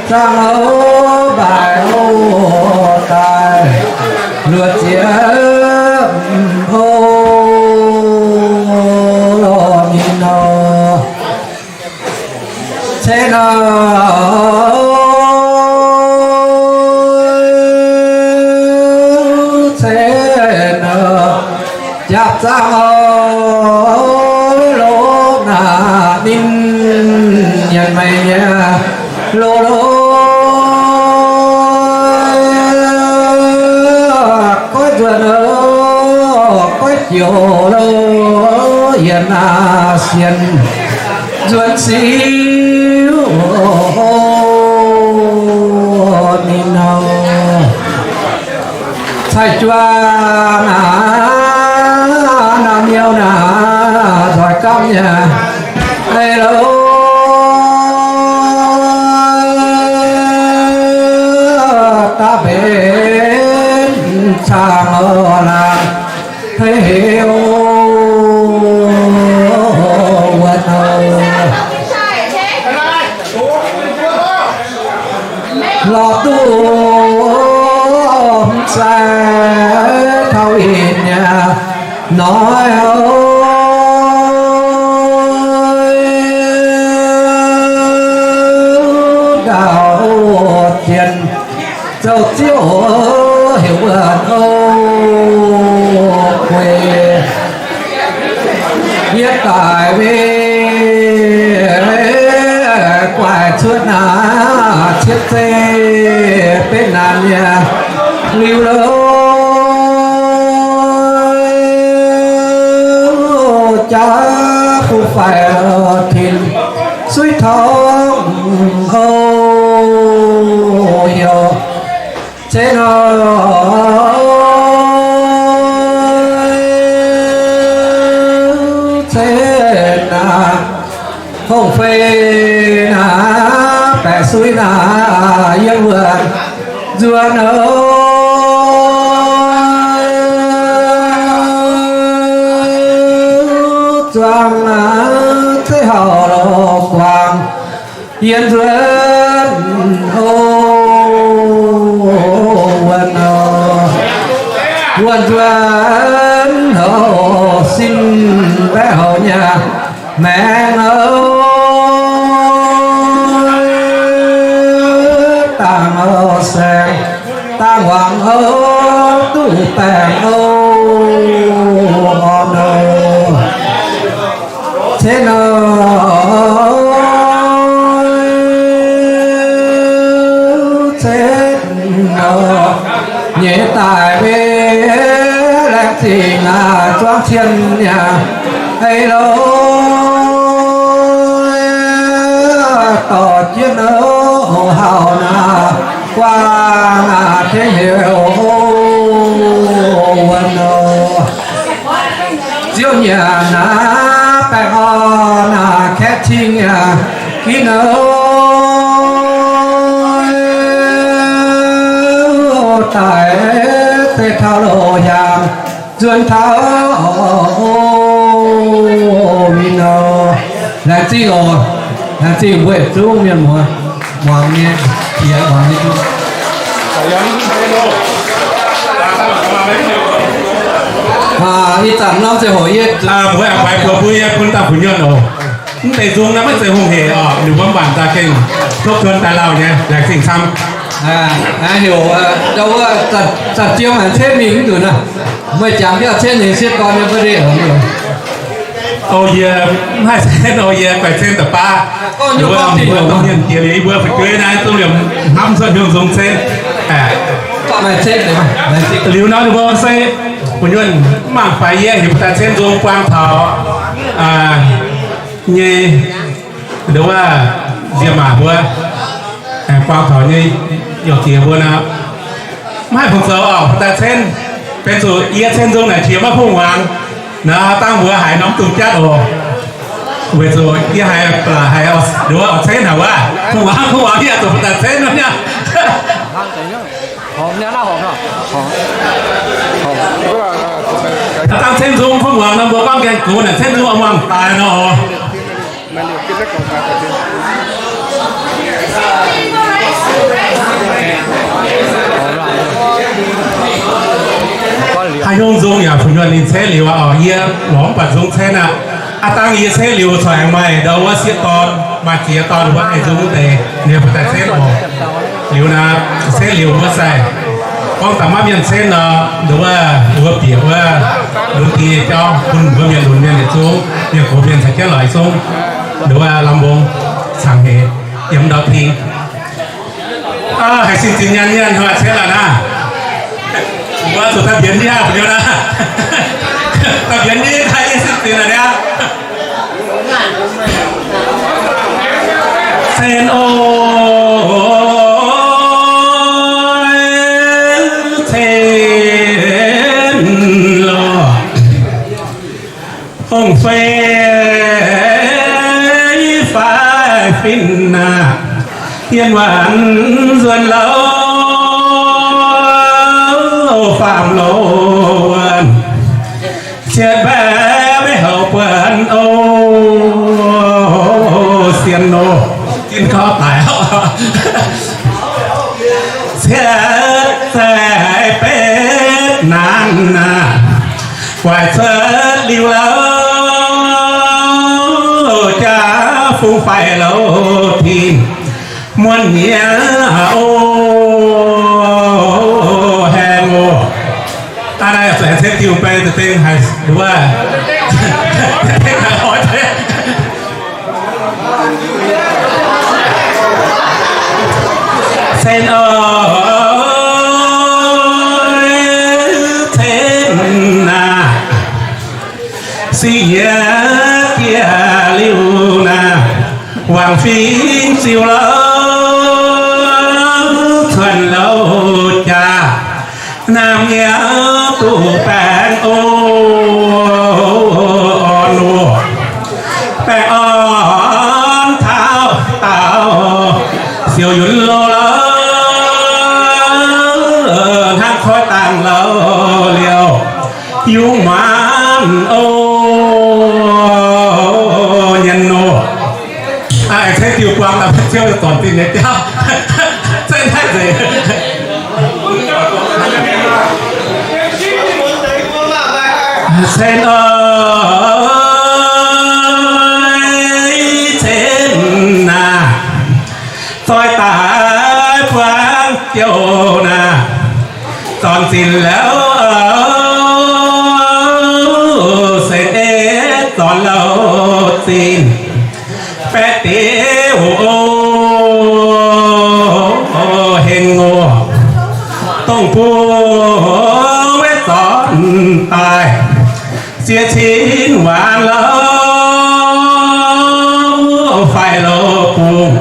zaangv o, mbaih o, daaih luoqc ziepc o, ninh nor, cen o, cen o, jaax zaangv o, loz naaic ninh nyanc meih nyei loz, loz goiv nzuonx o, goiv joux loz, yietc naaic sienx nzuonx siuv o. Cai juang naaiv, naaiv miuc naaiv nzoih gamv nyei. Ei lo, daav mbenc cang laangz hei heuc wuonx oc. Lorz duqv mv sai taux ih nyei hnoi, ndau zien zoux ziouc heuc wuonx oc. Guei yie daic mingh guaix cuotv naaiv cietv zeiv betv naanc nyei liuz loh, jaav bun faix tin suiv torngv houh heuc cen nor, cen naaiv, hongh fei naaiv, baeqc suiv naaiv, yiem wuonx nzuonx oc. Zuangx naaiv zeiv hauh lo guangc, yiem nzuonx oc, wuonx oc, wuonx nzuonx oc, sin mbaeqc houc nyei maengx oc, dangh oc saeng, dangh wangc oc, duqv baengc oc, orn oc. Cen oc, cen oc, nyei daic mingh laengz zingh aac, zuangx cien yaac ei lo, dorh jienv oc, hauh naaiv guangc aac, tengx heuc oc, wuonx oc. Ziouv nyanc naaiv baengh orn naaiv kaeqv cing yaac ginv oc, daic deix taux loz-hnyangx nzuonx taux win oc. Laengz zingh oc, laengz zingh mbuo yietc zungv mienh muoz muangx nyei, yie muangx nyei. Ih zanc norm ziangh hoc yie, mbuo aengx faix buoz bun yie bun dauh fu'nyuonh oc. Mv deix nzung naaiv maiv zeiz hungh hec oc, ninh mbuo mv baac daaih gengh topv tuon daaih lauh nyei, laengz zingh camv. Heuc ndau wuov zanc-ziou haic cetv mingh mv nzunc aqv. Meih jangx biauv cetv ninh sieqv dorn nyei mv baac. O yie mv haih cetv, o yie guaix cetv da'baav. Mbuo mienh jiex liuz yie mbuo fu'jueiv naaiv zungv liemh hnamv cuotv hiuv nzung cetv. Liuz nor ninh mbuo se fu'nyuonh mv mangc faix yie heuc daaih cetv nzung buang taux nyei, nduov wuov, nziemc maac mbuo, buang taux nyei yaac jiex mbuo nor, mv haih fungc zoux oc, daaih cetv, benx zuqc yie cetv nzung naaic jiex maiv hungh muangx. Naaiv dangh mbuo haiz norm dungz jatv oc. Weic zuqc yie haiz ba'laqc haiz nduov oix cetv haic wuov, hungh muangx, hungh muangx yie zuqc daaih cetv nor. Dangh cetv nzung hungh muangx nor, mbuo gorngv gaengh gox naaic cetv nzung muangx daaih nor oc. Haaix nyungc nzung yaac fu'nyuonh ninh cetv liuz oc, yie lorz mv baac nzung cetv aqv. Aav dangh yie cetv liuz corc aengx maaih ndau wuov sieqv dorn, maaih ziex dorn wuov haih nzung wuov deix, ninh mbuo daaih cetv oc. Liuz naaiv cetv liuz wuov zaih, gorngv daaih maiv mienh cetv nor, ndau wuov mbuo bieqc wuov lunx ding nyei jauv bun mbuo mienh lunx mienh yietc zungv, mienh gox mienh caux jienv lorz yietc zungv, ndau wuov lamh mbong cangx heix yiem ndau ding. Haiz sin zinx nyaanh nyaanh hnoi cetv laaix naaiv. Mbuo zuqc daaih mbienx ndiev aqv, mbuo nyaanh aqv. Daaih mbienx ndiev daaih sin zinx laaix niaa. Cen oc, cen. Nzuonx louh faam loh wuonh, cietv mbaeqv maiv houc buonc o, sienx nor, ginv kaux daic. Cietv zaih betv naanc naaic, guaix cuotv liuz louh jaax, fungx faix louh tin, muonh nyiex o, haengh o. Aa, naaiv zuqc aengx cen diuh bei deix dengh haic nduov. Cen oix cen naaic, siec yie dieh liuz naaic, wangc fingx ziux louh, cuotv louh jaax, naamh nyiemv duqv baengh o, orn oc. Baengh orn taux daauh, siouc yunc loh louh, hnangv koiv dangh louh liouh, yungz maanc o, nyienz nor. Aengx ceix diuh buang daaih, ziouv zornc zinh nyei jauv. Cen naaiv nzengc. Cen oix cen naaic, zoih daaih buangv jouh naaic, zornc zinh liouh, se ei zornc louh zinh. Baeqv deix o, heng o, dongh bung maiv zornc daaih, ziex cin waanc louh, faix louh bung,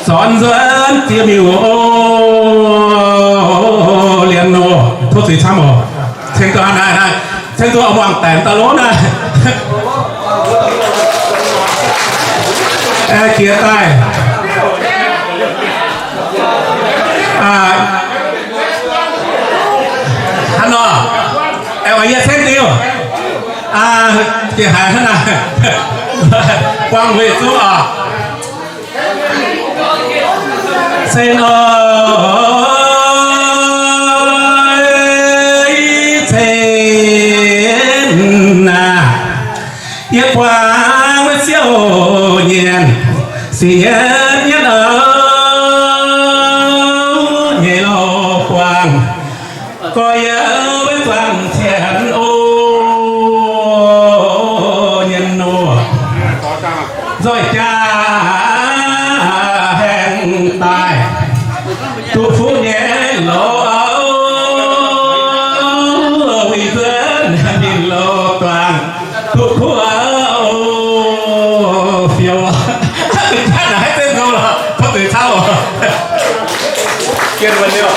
zornc nzuonx ziex miuc o, liemh nor. Tov zuiz camv oc. Ceng duqv hnangv naaiv, ceng duqv muangx daic daaih lov naaiv. Aengx jiex daaih. Hnangv nor, aengx oix yie cen diuh. Jiex haiz hnangv naaiv. Buang weic zuqc oc. Cen oix cen naaic, yie buang maiv siouc nyienz, siec nyienz oc, nyei louh buang, gorx-youz maiv zuangx cien o, nyienz nor. Nzoih jaax haengh daaih, duqv fuqv nyei loz, winh nzuonx ninh loz duangc, duqv kuv o, fiou. Naaiv zengv nzung lorqc, tov deix cauv. Jiex wuonh liouh.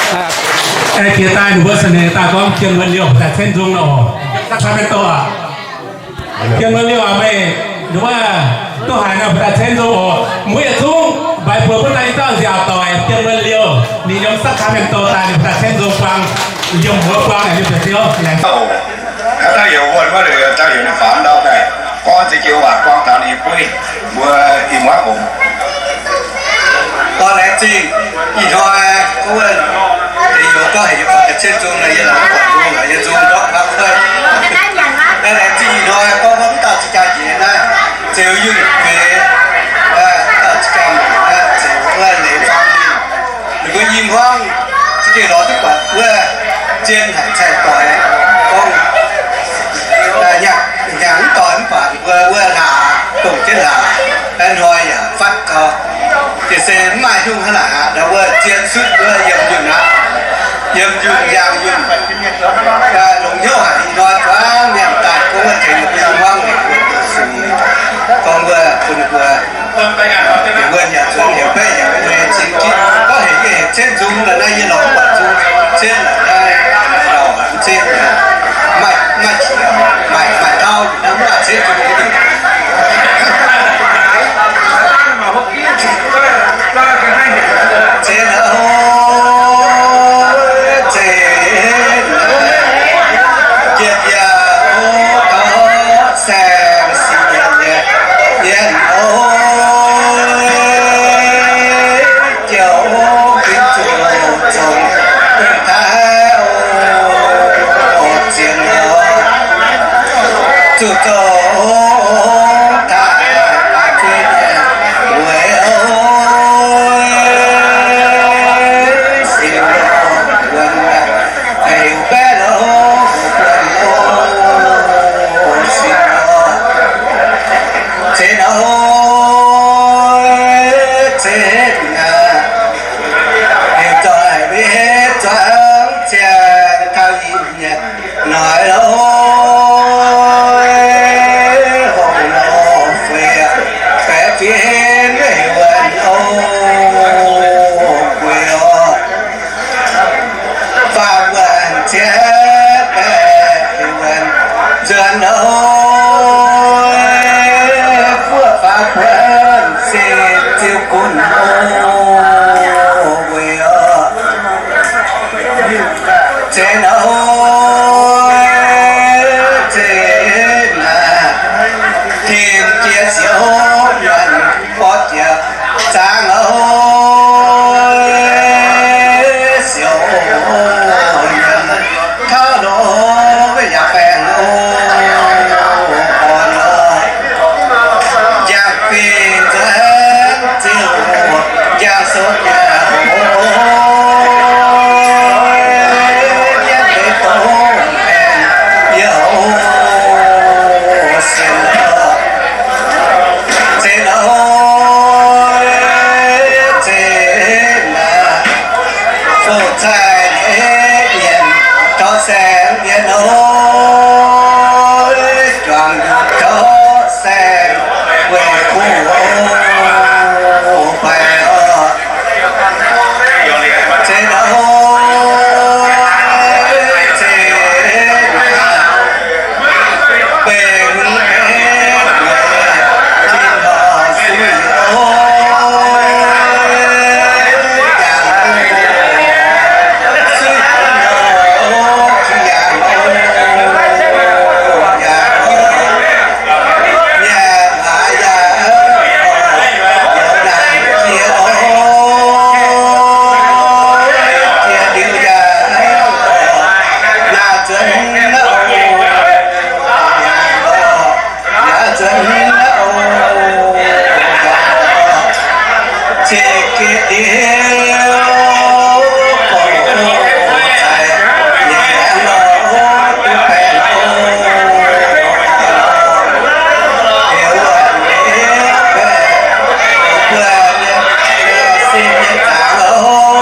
Aengx jiex daaih ninh mbuo sa'neix daaih gorngv jiex wuonh liouh daaih cen nzung lorqc. Sacramento aac. Jiex wuonh liouh aac, meih nduov duqv haiz nor, mbuo daaih cen nzung oc. Mbuo yietc zungv mbaix buoz bun daaih i dauh nziaauc doic, jiex wuonh liouh ninh yiem Sacramento daaih, ninh mbuo daaih cen nzung buang, yiem mbuo buang naaic, yiem deix ziouv laengz. Haaix dauh heuc wuonh wuov liuz, haaix dauh heuc ninh faaux ndau daaih, gorngv ziex joux waac buang taux ninh nyei bueiv, mbuo i muangv oc. Dorh laengz zingh ih hnoi wuov deix youz gorngv heuc yie buatc ga'cien nzung naaic, yie la'buatc nzung naaic, yie nzung ndortv hnangv kuaaiv. Laengz zingh ih hnoi gorngv wuov dauh ziex jaa njiec naaiv, Zeux Yunh Gueix, dauh ziex jaa njiec naaiv, Zeux wuov leiz family. Ninh mbuo i hmuangv za'gengh lorz duqv buatc wuov zien haic, cai doic gorngv nyanc, nyanc mv doic mv baac ninh mbuo wuov hlaax, dongh jienv hlaax, hnoi yaac fatv gau. Gengh se mv maaih hnyouv hnangv naaic aqv. Ndau wuov zien sutv wuov yiem yunh aqv. Yiem yunh, yangh yunh, longx hnyouv haic. Ih hnoi buangv mienh daaih gorngv wuov tengx ninh mbuo i hmuangv, gorngv wuov bun ninh mbuo Ninh mbuo yaac zuqc heuc baeqv yaac mv haiz cing gitv. Gorngv heuc yie heuc Cien Nzung la'naaiv, yie lorz mv buatc Nzung, Cien la'naaiv, lorz mv cien, maaih, maaih, maaih tauv, mv baac Cien Nzung. Cien Zuqc zoux daaih baac zueih nyei weic oix sienx wuonh heuc baeqv lorz buonc oix sienx lorz zenx oix zenx aac, heuc zoih mv zuangx ziangh taux ih nyei noic oix hongh lorz feix baeqv fiev heuc wuonh oix gueix oix faam wuonh ciev baeqv heuc wuonh nzuonx oix buov faam buonc se ziouc gunv oix gueix oix zenx oix zenx aac, tim jiex siouc nyanc borqv jiex zaangc oix siouc nyanc taux loz yaac baengh oix njang fih nzuonx ziouc njang sou jiex oix jienv deix dongh baengh yie oix sienx lorz zenx oix zenx aac, fouv cai nyei mienh taux saeng mienh oix juangc taux saeng weic kuv oix baix oix zenx oix zenx aac, benx benx weic tin-dorngh suiv oix jangx suiv tin-dorngh oix jangx oix jangx oix nyanc aac yaac oix youz naaic jiex oix jiex liuz yaac oix naaic zuonx oix nyanc oix yaac zuonx oix nyanc oix ciex gitv liuz gorngv oix caiv nyei aengx oix duqv baengh oix heuc wuonh nyei baengh buonc nyei sin nyei zaangc oix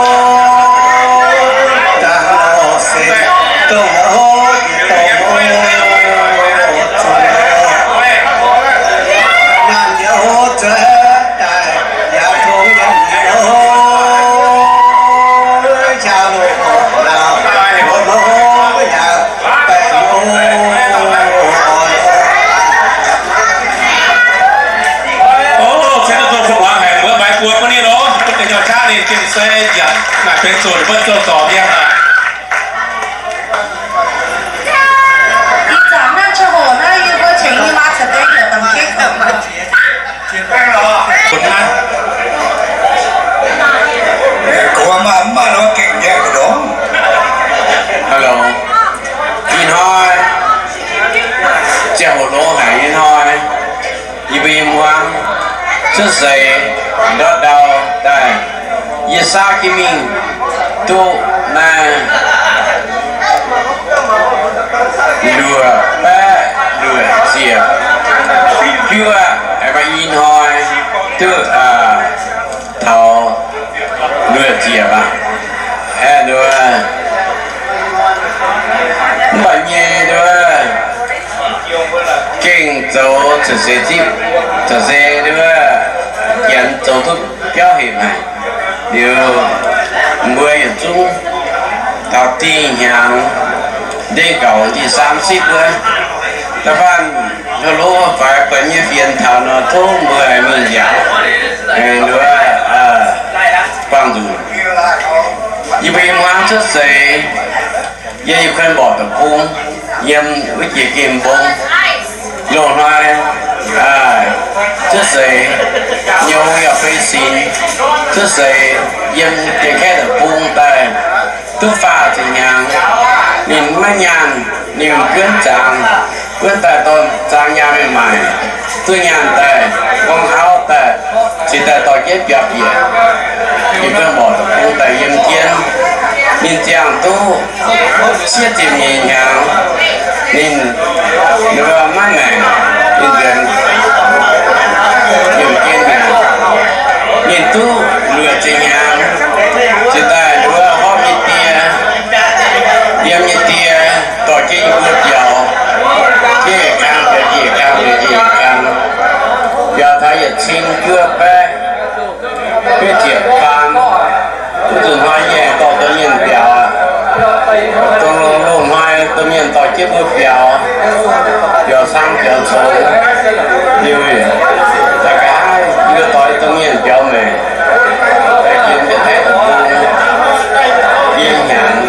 zaangc oix se dongh oix dongh oix zunc oix naaic nyei oix zuonx daaih yaac tongx yiem oix nziaaux loz oix laauh wuov mouz yaac baengh oix oix. O, cien doh fongc huaangx haic, mbuo maaiz buo mbuo ninh nor, mbuo deix nyau qaqv ninh gengh se yaac naaic benx zoqc ninh mbuo zoux zorc mienh aqv. Ih zanc naaiv ziangh hoc naaiv yie mbuo tengx yie maa caux deix heuc dangx jienv. Gorngv maaih mv maaih lorz gengh njaeqv ndongc. Hello. Ih hnoi ziangh hoc longx haic nyei hnoi, yie mbuo yiem hmuangx cuotv seix ndortv ndau daaih, yie saav jienv mingh duqv naaiv luoqc baeqv luoqc ziepc juov, aengx maaih i hnoi duqv taux luoqc ziepc aqv. Aeqv, nduov, mv baac nyei nduov, gengh zoux caux seix zipv, caux seix nduov, janx zoux duqv biauv hepc haic. Liuz mbuo yietc zungv taux dih hnyangx ndeic gauh dih สามสิบ wuov, da'faanh hlo faix buatc nyei fienx taux nor tov mbuo mingh nziaauc, nduov, buangh nzunc. Yie mbuo yiem hmuangx cuotv seix, yie yiem Kuin Mborqc deic-bung, yiem wuov jiex gemh mbong. Loz-hnoi cuotv seix, nyouz yaac fei sinx. Cuotv seix yiem Janx-Kaeqv deic-bung daaih duqv faah ziepc hnyangx. Ninh maiv nyaanh, ninh buonv zangx. Wuov daaih dorh zaang nyaanh mingh maaic, duqv nyaanh daaih, gorngv auv daaih, cingx daaih dorh jienv biaux bieqc. Ninh mbuo mborqc deic-bung daaih yiem jienv. Ninh ziangh duqv sieqv ziepc nyeic hnyangx, ninh, ninh mbuo maiv maengc, ninh nzuonx yiemh jienv mi'aqv. Ninh duqv luoqc ziepc hnyangx, cingx daaih ninh mbuo horpc nyei die, yiem nyei die dorh jienv yie mbuo biaux, jienv yietc kang biaux jienv yietc kang, biaux jienv yietc kang, biaux taux yietc cin juov baeqv betv ziepc faam. Mv zuqc hnoi yie aengx dorh domh mienh biaux aqv. Dongh loz-hnoi domh mienh dorh jienv mbuo biaux, biaux cang biaux congx liuz, daaih nqa'haav yie dorh domh mienh biaux maengc, daaih yiem deix deic-bung, yiem hnyangx,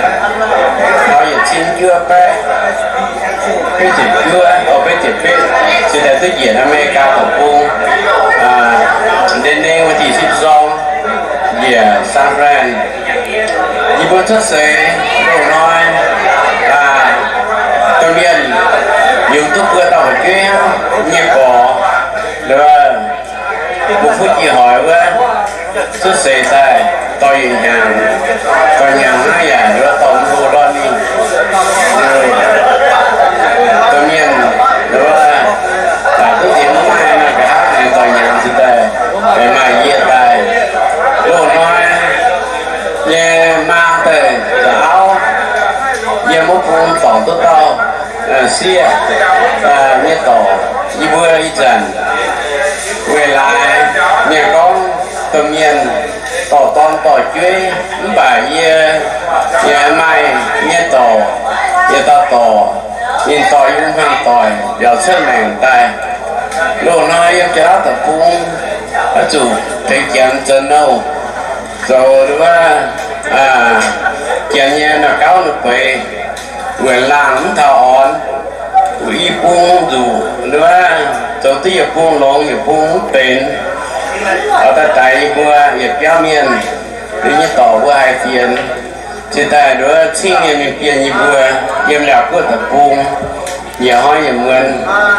taux yietc cin juov baeqv betv ziepc juov, o, betv ziepc betv, cingx daaih duqv njiec Aa^me^li^gaa deic-bung, ndeic-ndeic wuov deix sipv zorng, njiec San Fran. Yie mbuo cuotv seix loz-hnoi, domh mienh yungz duqv buo dauh fu'jueiv nyei gorx, mbuo fuqv jiex hoic wuov, cuotv seix daaih dorh yietc hnyangx, dorh hnyangx hnangv yaac dorh mbuo ndortv mingh. Domh mienh, daaih duqv diex maiv maaih, maaih nqa'haav aengx dorh hnyangx cingx daaih, aengx maaih yie daaih. Loz-hnoi nyei maa daaih za'auv yiem wuov bung dorngc duqv dauh sieqv nyei dorc. Yie mbuo ih zanc weic laaix mienh gorngv domh mienh dorh dorn dorh jueiv, mv baac yie, yie maaih nyei dorc, yietc dauh dorc, ninh dorh yie mbuo hmuangx doic mbiauz cuotv maengc daaih. Loz-hnoi yiem Janx-Lauv deic-bung oix zuqc tengx Janx zoux nouh, zoux wuov, Janx nyei naaiv gauv naaiv bueix, wuonc laangh mv taux orn, i bung nzuqc wuov, zoux duqv yietc bung longx yietc bung mv benx. Oix daaih daix yie mbuo yietc biauv mienh, ninh nyei dorc mbuo haiz fienx, cingx daaih nduov cingv nyei mienh bienh yie mbuo yiem Laauv Guoqv deic-bung, nyiec hnoi nyiec muonz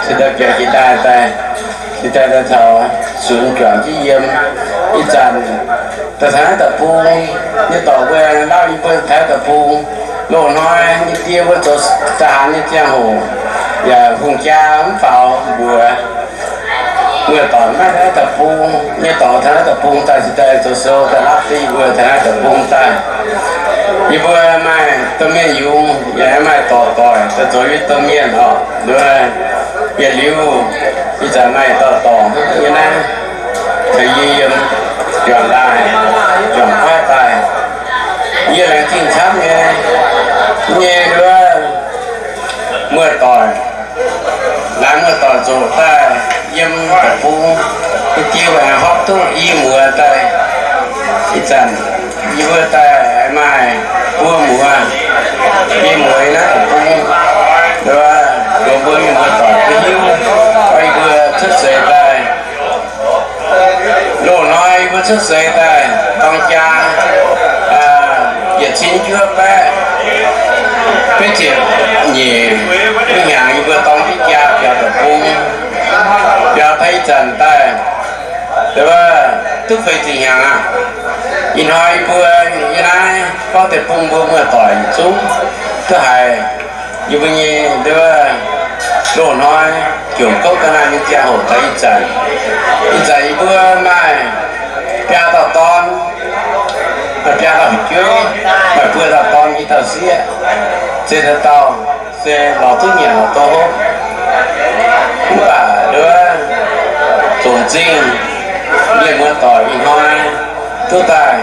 cingx daaih biaux jiex daaih daaih, cingx daaih daaih taux sunx juangc jienv yiem. Ih zanc daaih taux naaiv deic-bung nyei dorc mbuo lauh yie mbuo taux naaiv deic-bung. Loz-hnoi nyei die mbuo zoux da'haaix nyei ziangh hoc yaac hungh jaa mv faaux mbuox. Muoz-doic maiv taux naaiv deic-bung nyei dorc taux naaiv deic-bung daaih cingx daaih zoux sou daaih laapv duqv yie mbuo taux naaiv deic-bung daaih. Yie mbuo maaih domh mienh yungz yaac maaih dorc doic daaih zoux yie domh mienh oc. Yietc liuz ih zanc maaih dauh dorngc nyei naaiv, caux yie yiem juangc daaih, juangc kuaaiv daaih. Yie laengz zingh camv nyei, nyei wuov muoz-doic, laengz muoz-doic zoqc daaih yiem deic-bung, yie jiex waengc horpc duqv i muoz daaih. Ih zanc yie mbuo daaih maaih buo muoz, i muoz naaiv deic-bung, mbuo mienh muoz-doic duqv hiuv, yie mbuo cuotv seix daaih. Loz-hnoi yie mbuo cuotv seix daaih dorng jaa yietc cin juov baeqv betv ziepc nyeic hnyangx yie mbuo dorng jienv jaa biaux deic-bung. Biaux taux ih zanc daaih, duqv feix ziepc hnyangx aqv. Ih hnoi yie mbuo yiem naaiv gorngv deic-bung mbuo muoz-doic yietc zungv duqv haiz yie mbuo nyei nduov loz-hnoi jomc gouv ga'naaiv nyei ziangh hoc taux ih zanc. Ih zanc yie mbuo maaih biaa dauh dorn, maaih biaa dauh fu'jueiv, maaih buo dauh dorn, i dauh sieqv. Se dauh dauh se lorz duqv nyanc lorz duqv hopv. Mv baac nduov zongc zingh mienh muoz-doic ih hnoi duqv daaih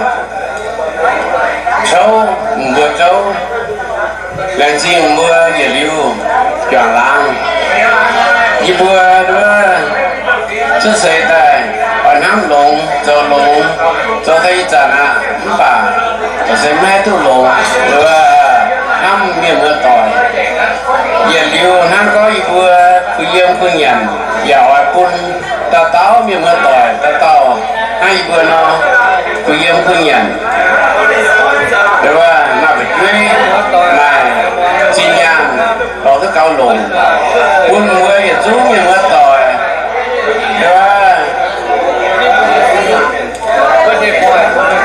couv mbuo zouv. Laengz zingh mbuo yietc liuz juangc laangz. Yie mbuo nduov cuotv seix daaih oix hnamv longx zoux longx, zoux taux ih zanc aqv, mv baac se maiv duqv longx. Nduov hnamv mienh muoz-doic, yietc liuz hnamv gorngv yie mbuo kuh yiem kuh nyanc, yaac oix bun dauh dauh mienh muoz-doic dauh dauh hnangv yie mbuo nor kuh yiem kuh nyanc. Nduov maaih fu'jueiv, maaih zinh nyaanh, lorz duqv gaux longc, bun Zungv mienh muoz-doic,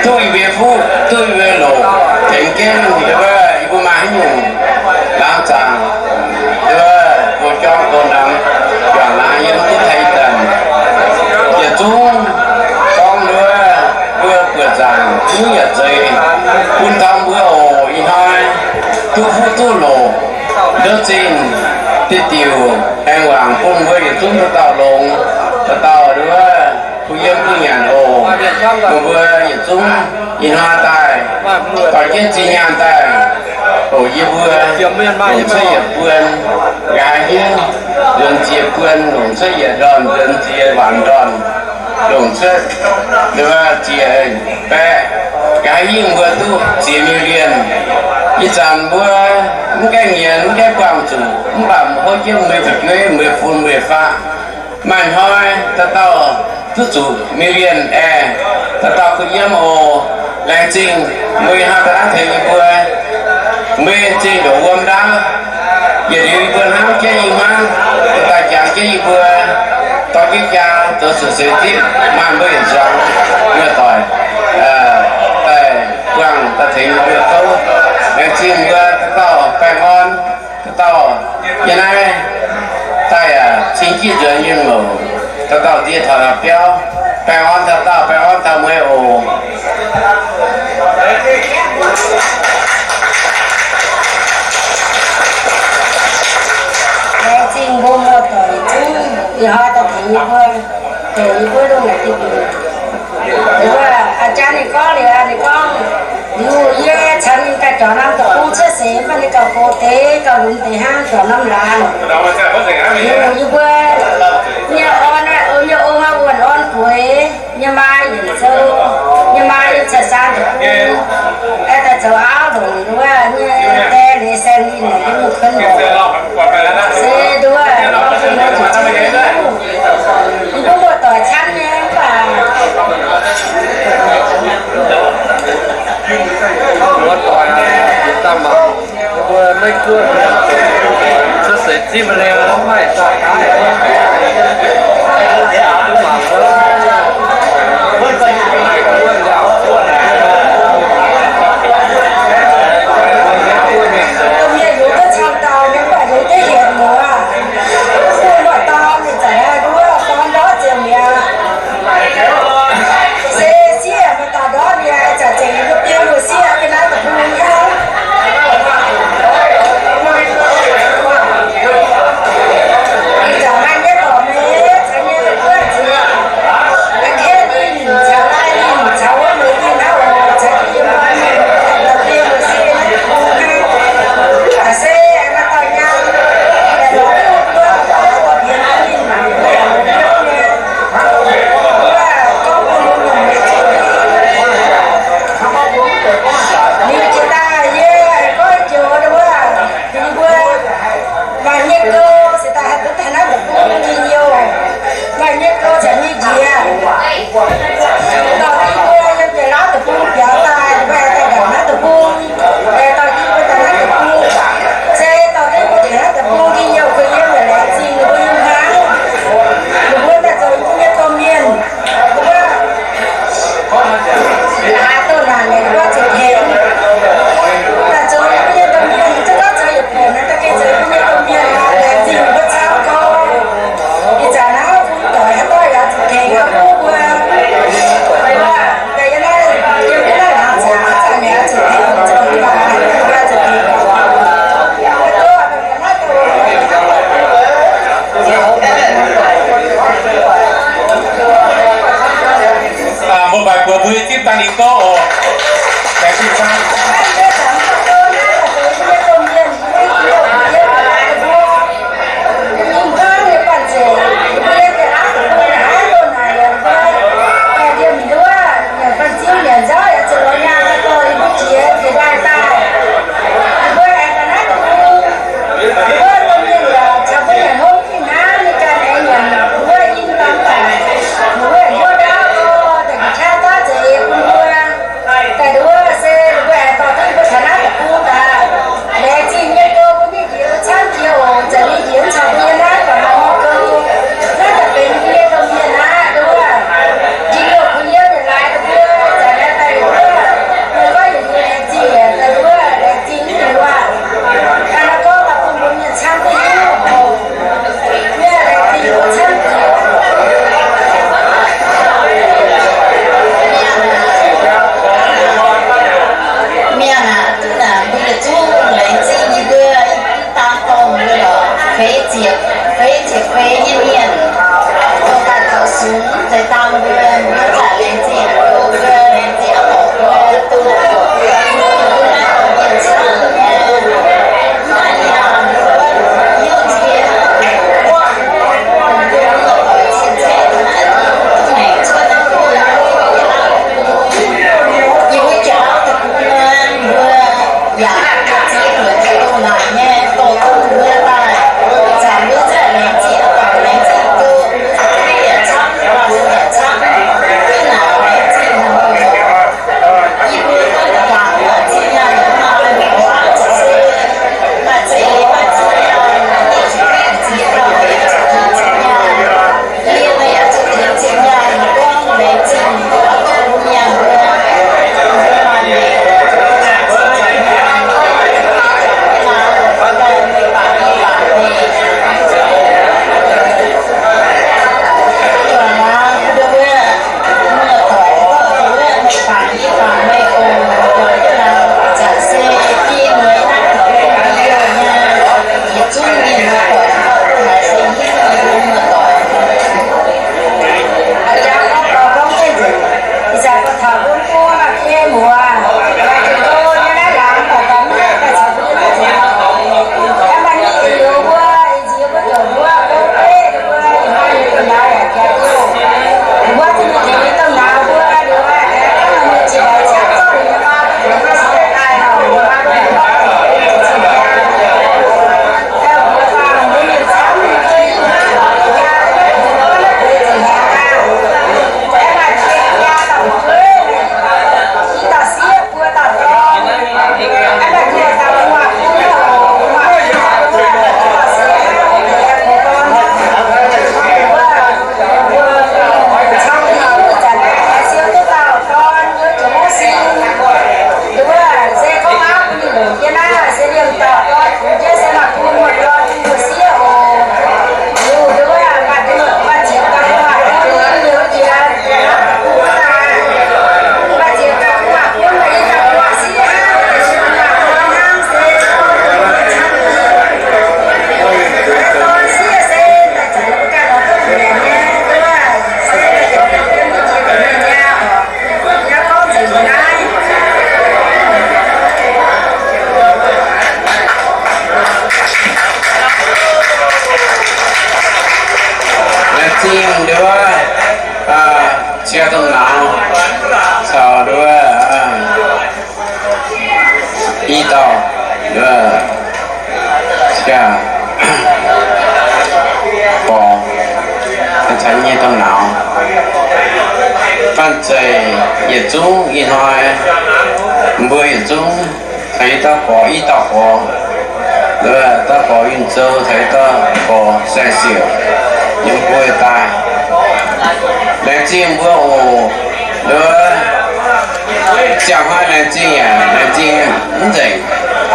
duqv yie mbuo fuqv, duqv yie mbuo longc, tengx jienv yie mbuo, yie mbuo maaih haaix nyungc laangz zaangc, yie mbuo gox jorm gox namx, juangc laangz yiem duqv tengx danc. Yietc zungv gorngv nduov, mbuo buoqc zaangc zungv yaac zeiz bun taux mbuo oc. Ih hnoi duqv fuqv duqv loc, ndouv zinh diuh diuc aengx wangc bun mbuo yietc zungv dauh dauh longx, dauh dauh nduov kuh yiem kuh nyanc oc. Mbuo mbuo yietc zungv ih hnoi daaih dorh jienv zinh nyaanh daaih oc. Yie mbuo longc cuotv yietc buon nqa'haav hingv nzuonx ziex buon, longc cuotv yietc ndorn nzuonx ziex waanc ndorn, longc cuotv nduov ziex baeqv nqa'haav hingv mbuo duqv ziex million. Ih zanc mbuo mv gaengh nyienz, mv gaengh buangh zuqc, mv baac hopv jienv meih fu'jueiv, meih fun, meih faqv, maaih hnoi dauh dauh duqv zuqc million aeqv, dauh dauh kuh yiem oc. Laengz zingh meih ih hnoi daaih tengx yie mbuo. Meih zingh ndongc wuom ndaauv, yietc liuz yie mbuo hnamv jienv yie hmuangv, daaih jangx jienv yie mbuo, dorh jienv jaa zoux suonc seix zipv maaih mbuo yietc nzuangx muoz-doic daaih buangh daaih tengx yie mbuo kouv. Laengz zingh mbuo dauh dauh baengh orn, dauh dauh yiem naaiv daaih yaac cing jiv nzuonx nyei mouc, dauh dauh ndie taux naaiv biauv. Baengh orn dauh dauh, baengh orn taux meih oc. Laengz zingh mbuo muoz-doic yietc zungv ih hnoi daaih tengx yie mbuo, tengx yie mbuo lungh naaic diuh diuc. Ninh mbuo a'jang ninh gorngv liuz, ninh gorngv, liuz yie caux ninh daaih juangc norm deic-bung cuotv seix, mv baac ninh gauh gox deix gauh lunx deix hnangv juangc norm laangz. Liuz yie mbuo nyei orn, nyei ong wuonc orn gueix, nyei maa yienc sou, nyei maa yiem Cai Saan deic-bung, daaih zoux auv longc wuov nyei die leiz saeng ninh naaic yiem mv kun longc. Se nduov, yie mbuo muoz-doic camv nyei mv baac Muoz-doic aac, yietc dauh mangc yie mbuo Meiv Guoqv cuotv seix zipv maiv liuz, mv maaih dauh daaih. Mangc wuov, mienh yungz duqv camv dauh nyei, mv baac yungz duqv hietc muoz. Mv baac dauh mingh zanc naaiv nduov dorn ndortv ziepc mi'aqv. Se sieqv maaih dauh ndortv mi'aqv, zanc zengc yie mbuo biei mbuo sieqv ga'naaiv deic-bung hnangv. Ih zanc maaih nyei dorc meix, ziepc feix ziepc feix nyei mienh, dongh daaih zoux sungx deix dangh mbuo, mbuo za'gengh laengz zingh, mbuo laengz zingh oc, mbuo duqv yaac ziex muonc nyei dongh naaic nyei dorh duqv mbuo daaih, zanc mbuo zaih laengz zingh, laengz zingh duqv mbuo yietc camv, mbuo yietc camv, duqv naaic laengz zingh. Yie mbuo duqv yaac maaih zingh nyaanh, maaih maaih zingh, maaih zingh, maaih zingh nyaanh, maaih zingh nyaanh, ziex dauh maaih zingh nyaanh. Yie meih yaac zuqc tengx zinh nyaanh gorngv laengz zingh, gorngv bun mienh mbuo, mbuo maaih leiz, Laengz zingh nduov, aa, cie dongh nauz caux nduov, aa, i dauh, nduov, aa, borqc, caux nyei dongh nauz. Banh zeic yietc zungv ih hnoi, mbuo yietc zungv caux i dauh gorx, i dauh gorx, nduov, dauh gorx Yunh Zou caux i dauh gorx Saeng Siouc, yiem mbuo daaih. Laengz zingh mbuo oc. Nduov, ziangh hnoi laengz zingh yaac laengz zingh mv nzengc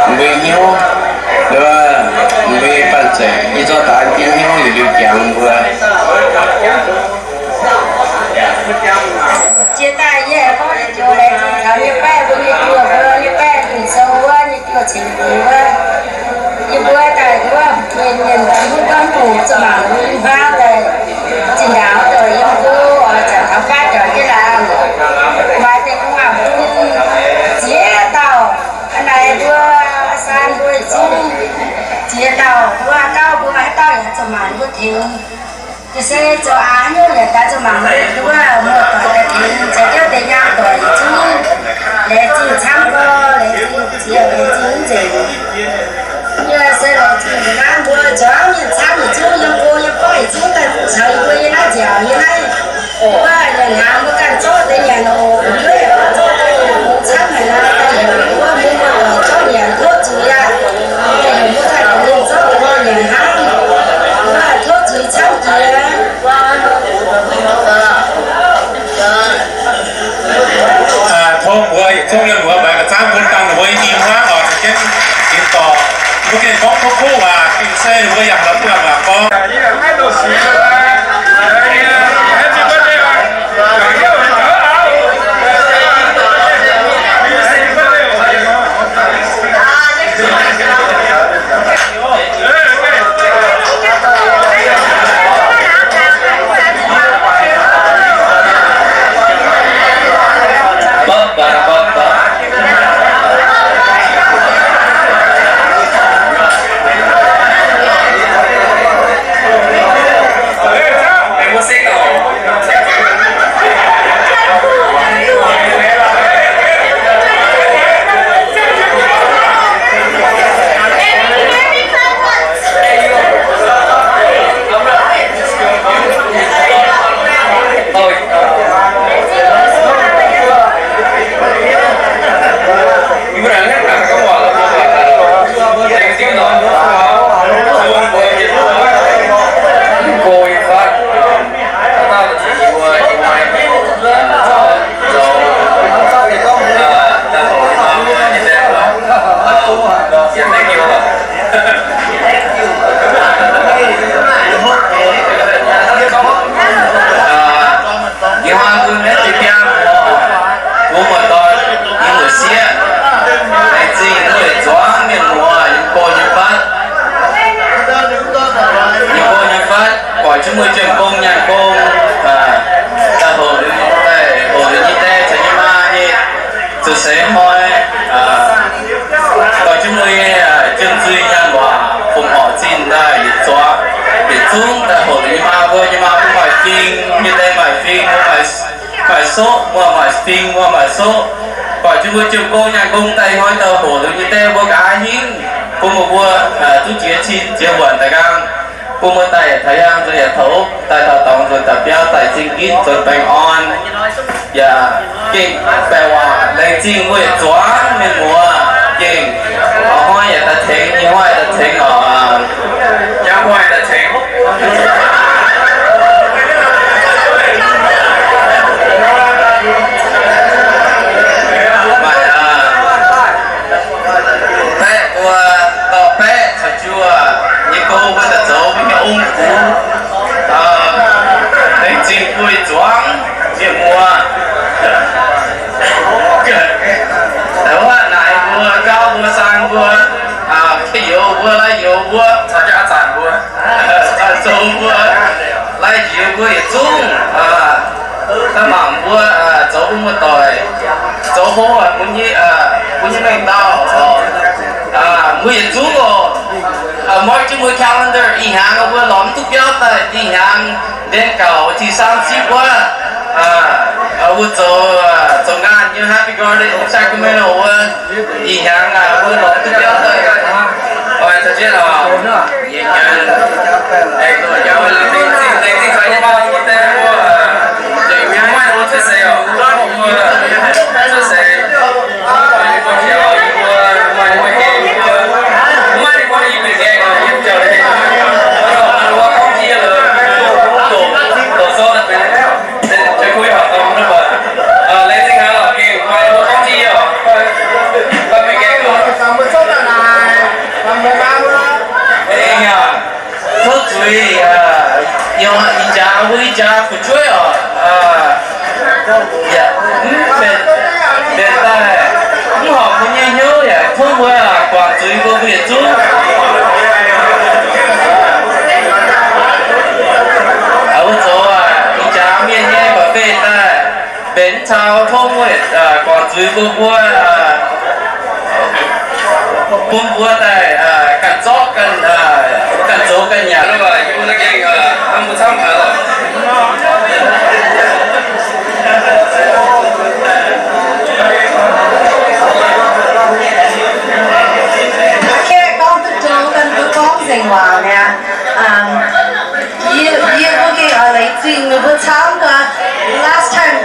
mbuo nyei hnyouv. Nduov, mbuo nyei banh zeic yie zorqv daaih jienv hnyouv yietc liuz jangx mbuo. Jiex daaih yie aengx gorngv yietc joux laengz zingh taux nyei baeqv mbuo nyei juoh mbuo nyei baeqv Yunh Zou wuov nyei juoh cingx deix wuov. Yie mbuo daaih wuov mienh mienh mbuo gorngv mbuo zuqc mangc mbuo hmuangv daaih zinh ndaangc doic yiem go oix zanc taux faatv jangx jienv laangz. Maaih deix gu'nguaaz-fun ziex dauh, aa, naaic mbuo saan mbuo yietc zungv ziex dauh, mbuo gauh mbuo haaix dauh yaac zuqc mangc mbuo tengx. Ga'sie zoux aav nyungc yaac daaih zuqc mangc mbuo wuov muoz-doic daaih tengx, caux jienv deix nyaam doic yietc zungv. Laengz zingh camv gorx, laengz zingh ziex, laengz zingh mv nzengc. Yie se laengz zingh nduov naaiv mbuo zuangx mienh camv yietc zungv yiem go yiem gorngv yietc zungv daaih caux yie mbuo yiem naaiv nziaauc yiem naaiv. Wuov nyanc hnaangx mbuo ganh zorqv deix nyanc oc, mbuo yaac zorqv deix nyanc oc, camv haic nor daaih heuc mbuo muoz-doic zorqv nyanc tov zuiz aqv. Daaih heuc mbuo ganh deix mienh zorqv deix nyanc hnangv. Wuov tov zuiz camv jiex. Tov mbuo yietc zungv liemh muoz-doic ga'zanv bun dangh ninh mbuo i hmuangv oc, za'gengh ginx dorc. Mbuo gengh gorngv kuv kuv waac, gengh se ninh mbuo yaac la'buonc waac gorngv. Maaih fing, maaih soqv, buatc jienv mbuo jiu-gong nyaanh gong daaih ih hnoi dauh hoqc liuz nyei die mbuo nqa'haav hingv, bun meih mbuo duqv jiex cin jiex wuonc daaih nqaang, bun meih daaih yietc taux yangh nzuonx yietc taux opv, daaih taux dorngx nzuonx taux biauv, daaih zingh ginv nzuonx baengh orn. Yaac gengh baeqc waac laengz zingh mbuo yietc zuangx mienh muoz, gengh a'hnoi yaac daaih tengx, ih hnoi daaih tengx oc, jangv hnoi daaih tengx. Maaih baeqv mbuo, dorh baeqv caux juoh nyei gong mbuo daaih zoux mbuo nyei ong gux. Laengz zingh mbuo zuangx mienh muoz. Wuov naaic mbuo, gauv mbuo, saang mbuo, kei youz mbuo, lai youz mbuo, caux jaa zanc mbuo, zoux mbuo, lai youz mbuo yietc zungv, daaih mangc mbuo zoux bun muoz-doic, zoux hlo mbuo nyei, mbuo nyei mengh dauh. Mbuo yietc zungv oc, mark jienv mbuo calendar, ih hnyangx mbuo lorz mv duqv biauv daaih, ih hnyangx ndien gauh ti sam sipv wuov, mbuo zoux, zoux ngaanh nyei Happy Garden Sacramento wuov, ih hnyangx mbuo lorz mv duqv biauv daaih. Oix caux jienv oc. Tov zuiz, ih jaax mbuo ih jaax fu'jueiv oc, yaac mv benx daaih, mv horpc mbuo nyei hnyouv yaac tov mbuo guangc zuiz mbuo, mbuo yietc zungv. Mbuo zoux ih jaax mienh nyei baeqc fei daaih, benx cau tov mbuo guangc zuiz mbuo, mbuo bun mbuo daaih ganh zorqv, ganh zoux ganh nyanc. Kaeqv gorngv duqv joux, ganh mbuo gorngv nzengc waac mi'aqv. Yie, yie mbuo gengh laengz zingh meih mbuo camv gau. Last time,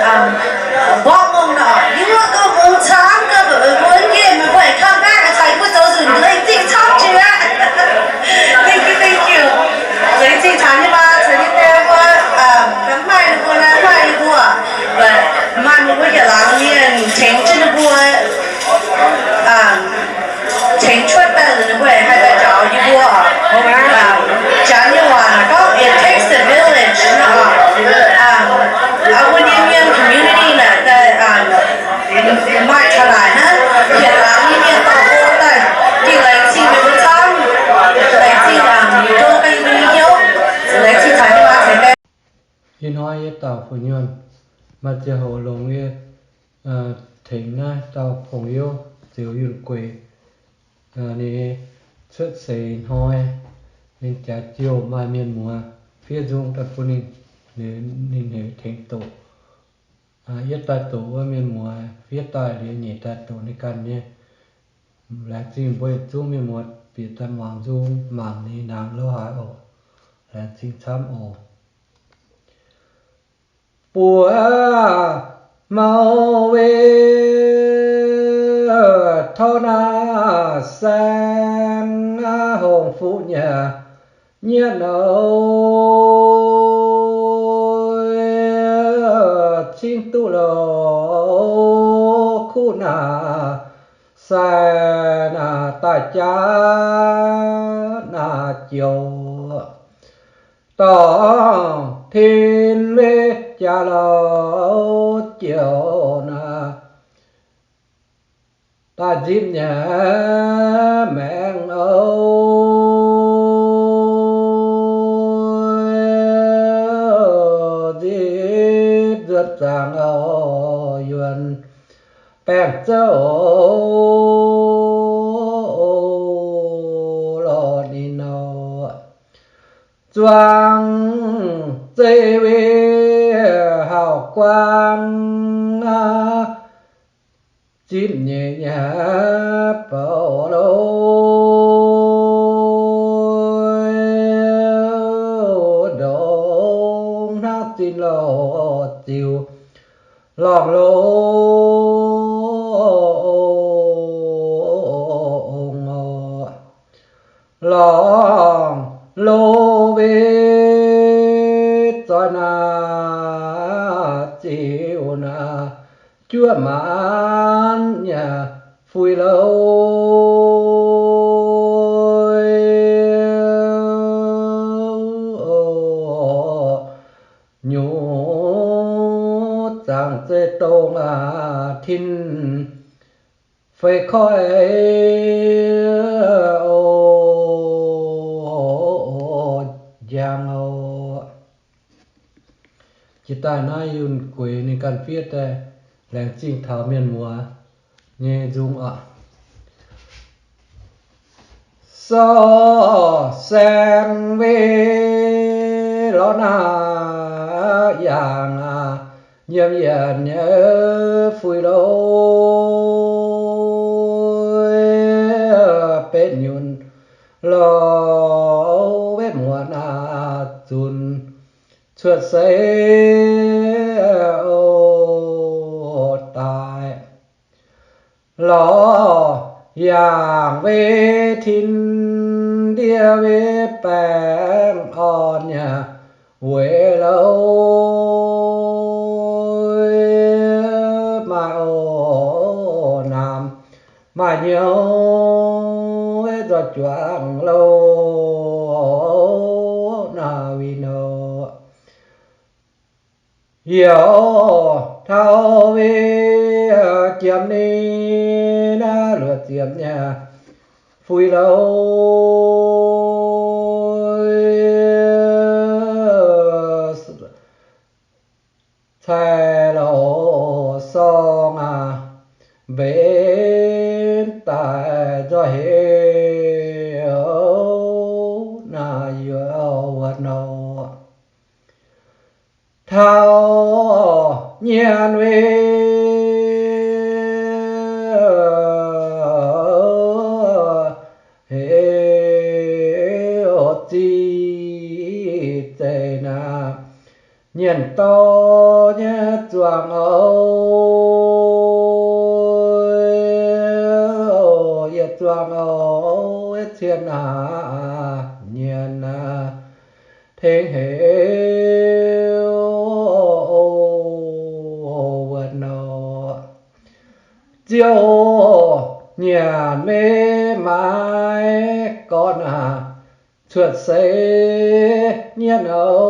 mborqv mungh nor, yie mbuo gauh mungh camv gau, mbuo nqemh meih mbuo aengx come back caux yie mbuo zoux nzunc, laengz zingh camv jiex aqv. Thank you, thank you. Laengz zingh taux nyei maa caux nyei die mbuo, ganh maaih ninh mbuo naaiv, maaih ninh mbuo, but maaih meih mbuo yietc laangz mienh tengx jienv ninh mbuo tengx cuotv daaih, ninh mbuo haih daaih njaaux yie mbuo. Janx nyei waac naaic gorngv, it takes a village. Mbuo nyei mienh community naaic daaih maaih taux naaic naaiv, yietc laangz nyei mienh dorh mbuo daaih. Gengh laengz zingh meih mbuo camv. Laengz zingh, mbuo ganh nyei hnyouv. Laengz zingh taux nyei maa caux die. Ih hnoi yie dauh fu'nyuonh maaih ziangh hoc longx yie tengx naaiv dauh pong youv Ziouv Yunh Gueix. Ninh cuotv seix hnoi, ninh jaax jouh maaih mienh muoz fiev nzung daaih bun ninh, ninh heuc tengx doqc. Yietv daaih doqc wuov mienh muoz fiev daaih liuz, nyeic daaih doqc ninh ganh nyei. Laengz zingh mbuo yietc zungv mienh muoz bieqc daaih muangx nzung, mangc ninh nangx lov haaix oc. Laengz zingh camv oc. Buoz mau wei, torv naaiv saeng hongh fuqv nyei, nyieqv nouh cingv duqv louc kuv naaiv, sai naaiv daaih jaax naaiv jouh, dorngc tin wei jaax louc jouh naaiv. Daaih nzipc nyei maengx oc, nzipc nzuonx zaangc oc, yuonh baengh zouv oc, lorz ninh nor, zuangx zeiv wei hauv guangc. Lorngh longx, lorngh longx, mbuo zoih naaiv ziux naaiv juov maanz nyei fuiv-louh. Nyungc zaangc zeiv dongh aqv, tin feix koiv oc, njang oc. Jiex daaih naaiv yunh gueix ninh ganh fiev daaih, laengz zingh taux mienh muoz nyei nzung oc. Sorc saeng-wei lorz naaiv yangh aqv, nyiemc yienc nyei fuiv-louh, betv nyunc lorz wetv muonz aqv, zunc cuotv seix oc daaih. Lorz yangh wei tin ndiev wei baengh orn nyei weic louh, maaih oc naamh maaih nyouz nzoih juangc louh naaiv win oc. Youc taux wei jiem ninh naaiv luoqc ziepc nyei fuiv-louh, cai louc sorng aqv, mbenc daaih nzoih heuc naaiv yuoqc wuonh oc. Taux nyienx wei heuc zic zeiz naaiv nyienx dorh nyei zuangx oc, yietc zuangx oc, cien aqv, nyienx aqv, tengx heuc wuonh oc. Ziouc nyanc maiv maaih gorn aqv, cuotv seix nyienx oc,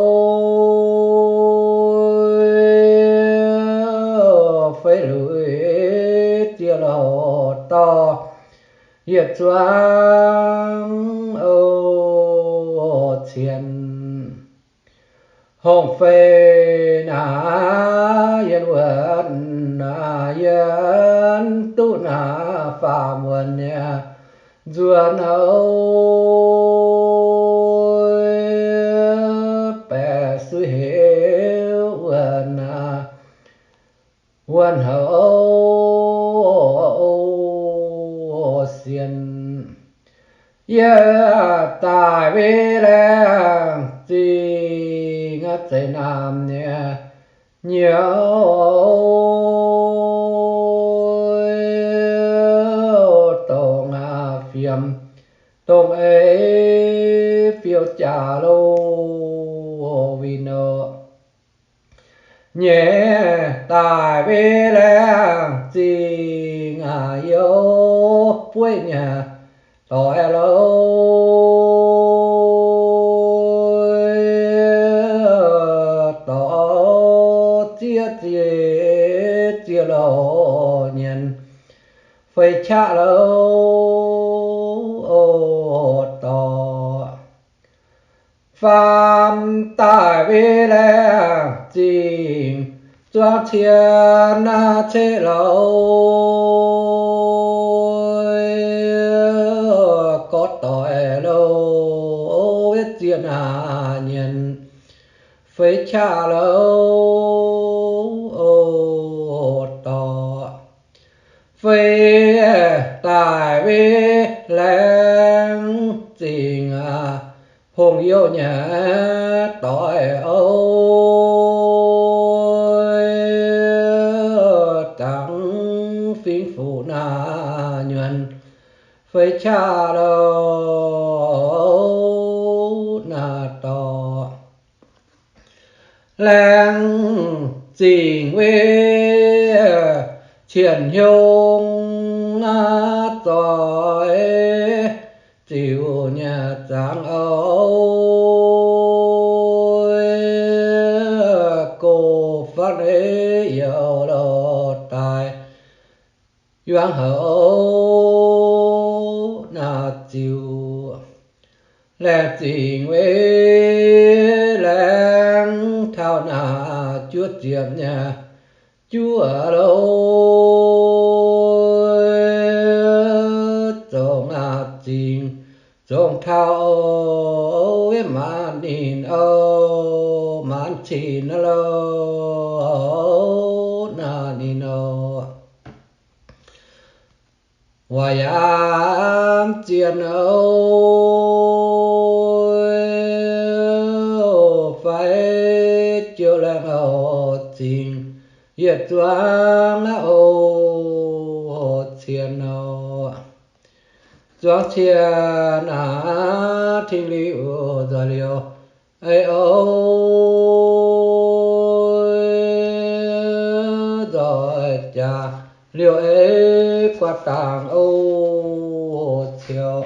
feix luic ziex louh dorh yietc zuangx oc, cien hongh feix naaiv yiem wuonh naaiv, yiem duqv naaiv faam wuonh nyei nzuonx oc, baeqc suiv heuc wuonh naaiv, wuonh houc sienx. Yie daic wei laengz zingh aqv, zeiz naamh nyei nyouz, dongh aqv fiem, dongh ei fiou jaax lo win oc. Nyei daic wei laengz zingh aqv, youh bueiv nyei doix lo, dorh ziex ziex ziex lo nyienx feix qaqv lo dorh. Faam daic wei laengz zingh zuangx cien naaiv ceqv lo, gorx doix lo, ziex naaic nyienx feix qaqv lo dorh. Feix daic wei laengz zingh aqv, hongh youh nyei doix oc. loh naaiv dorh. Laengz zingh weic cien hiong naaiv zoih ziux nyei zaangc oc. Go fun ei youh loh daaih yuangx houc naaiv ziux. Laengz zingh weic laengz taux naaiv juov ziepc nyei juov loh, zongh naaiv zingh zongh taux weic maanc ninh oc, maanc cin loh naaiv ninh oc. Waac yaac zien oc, fai jiu laengz oc zingh yietc zuangx oc, cien oc. Zuangx cien naaiv tingx liuz nzoih liouh ei oc, nzoih jaax liouh ei guaax dangc oc, ciouv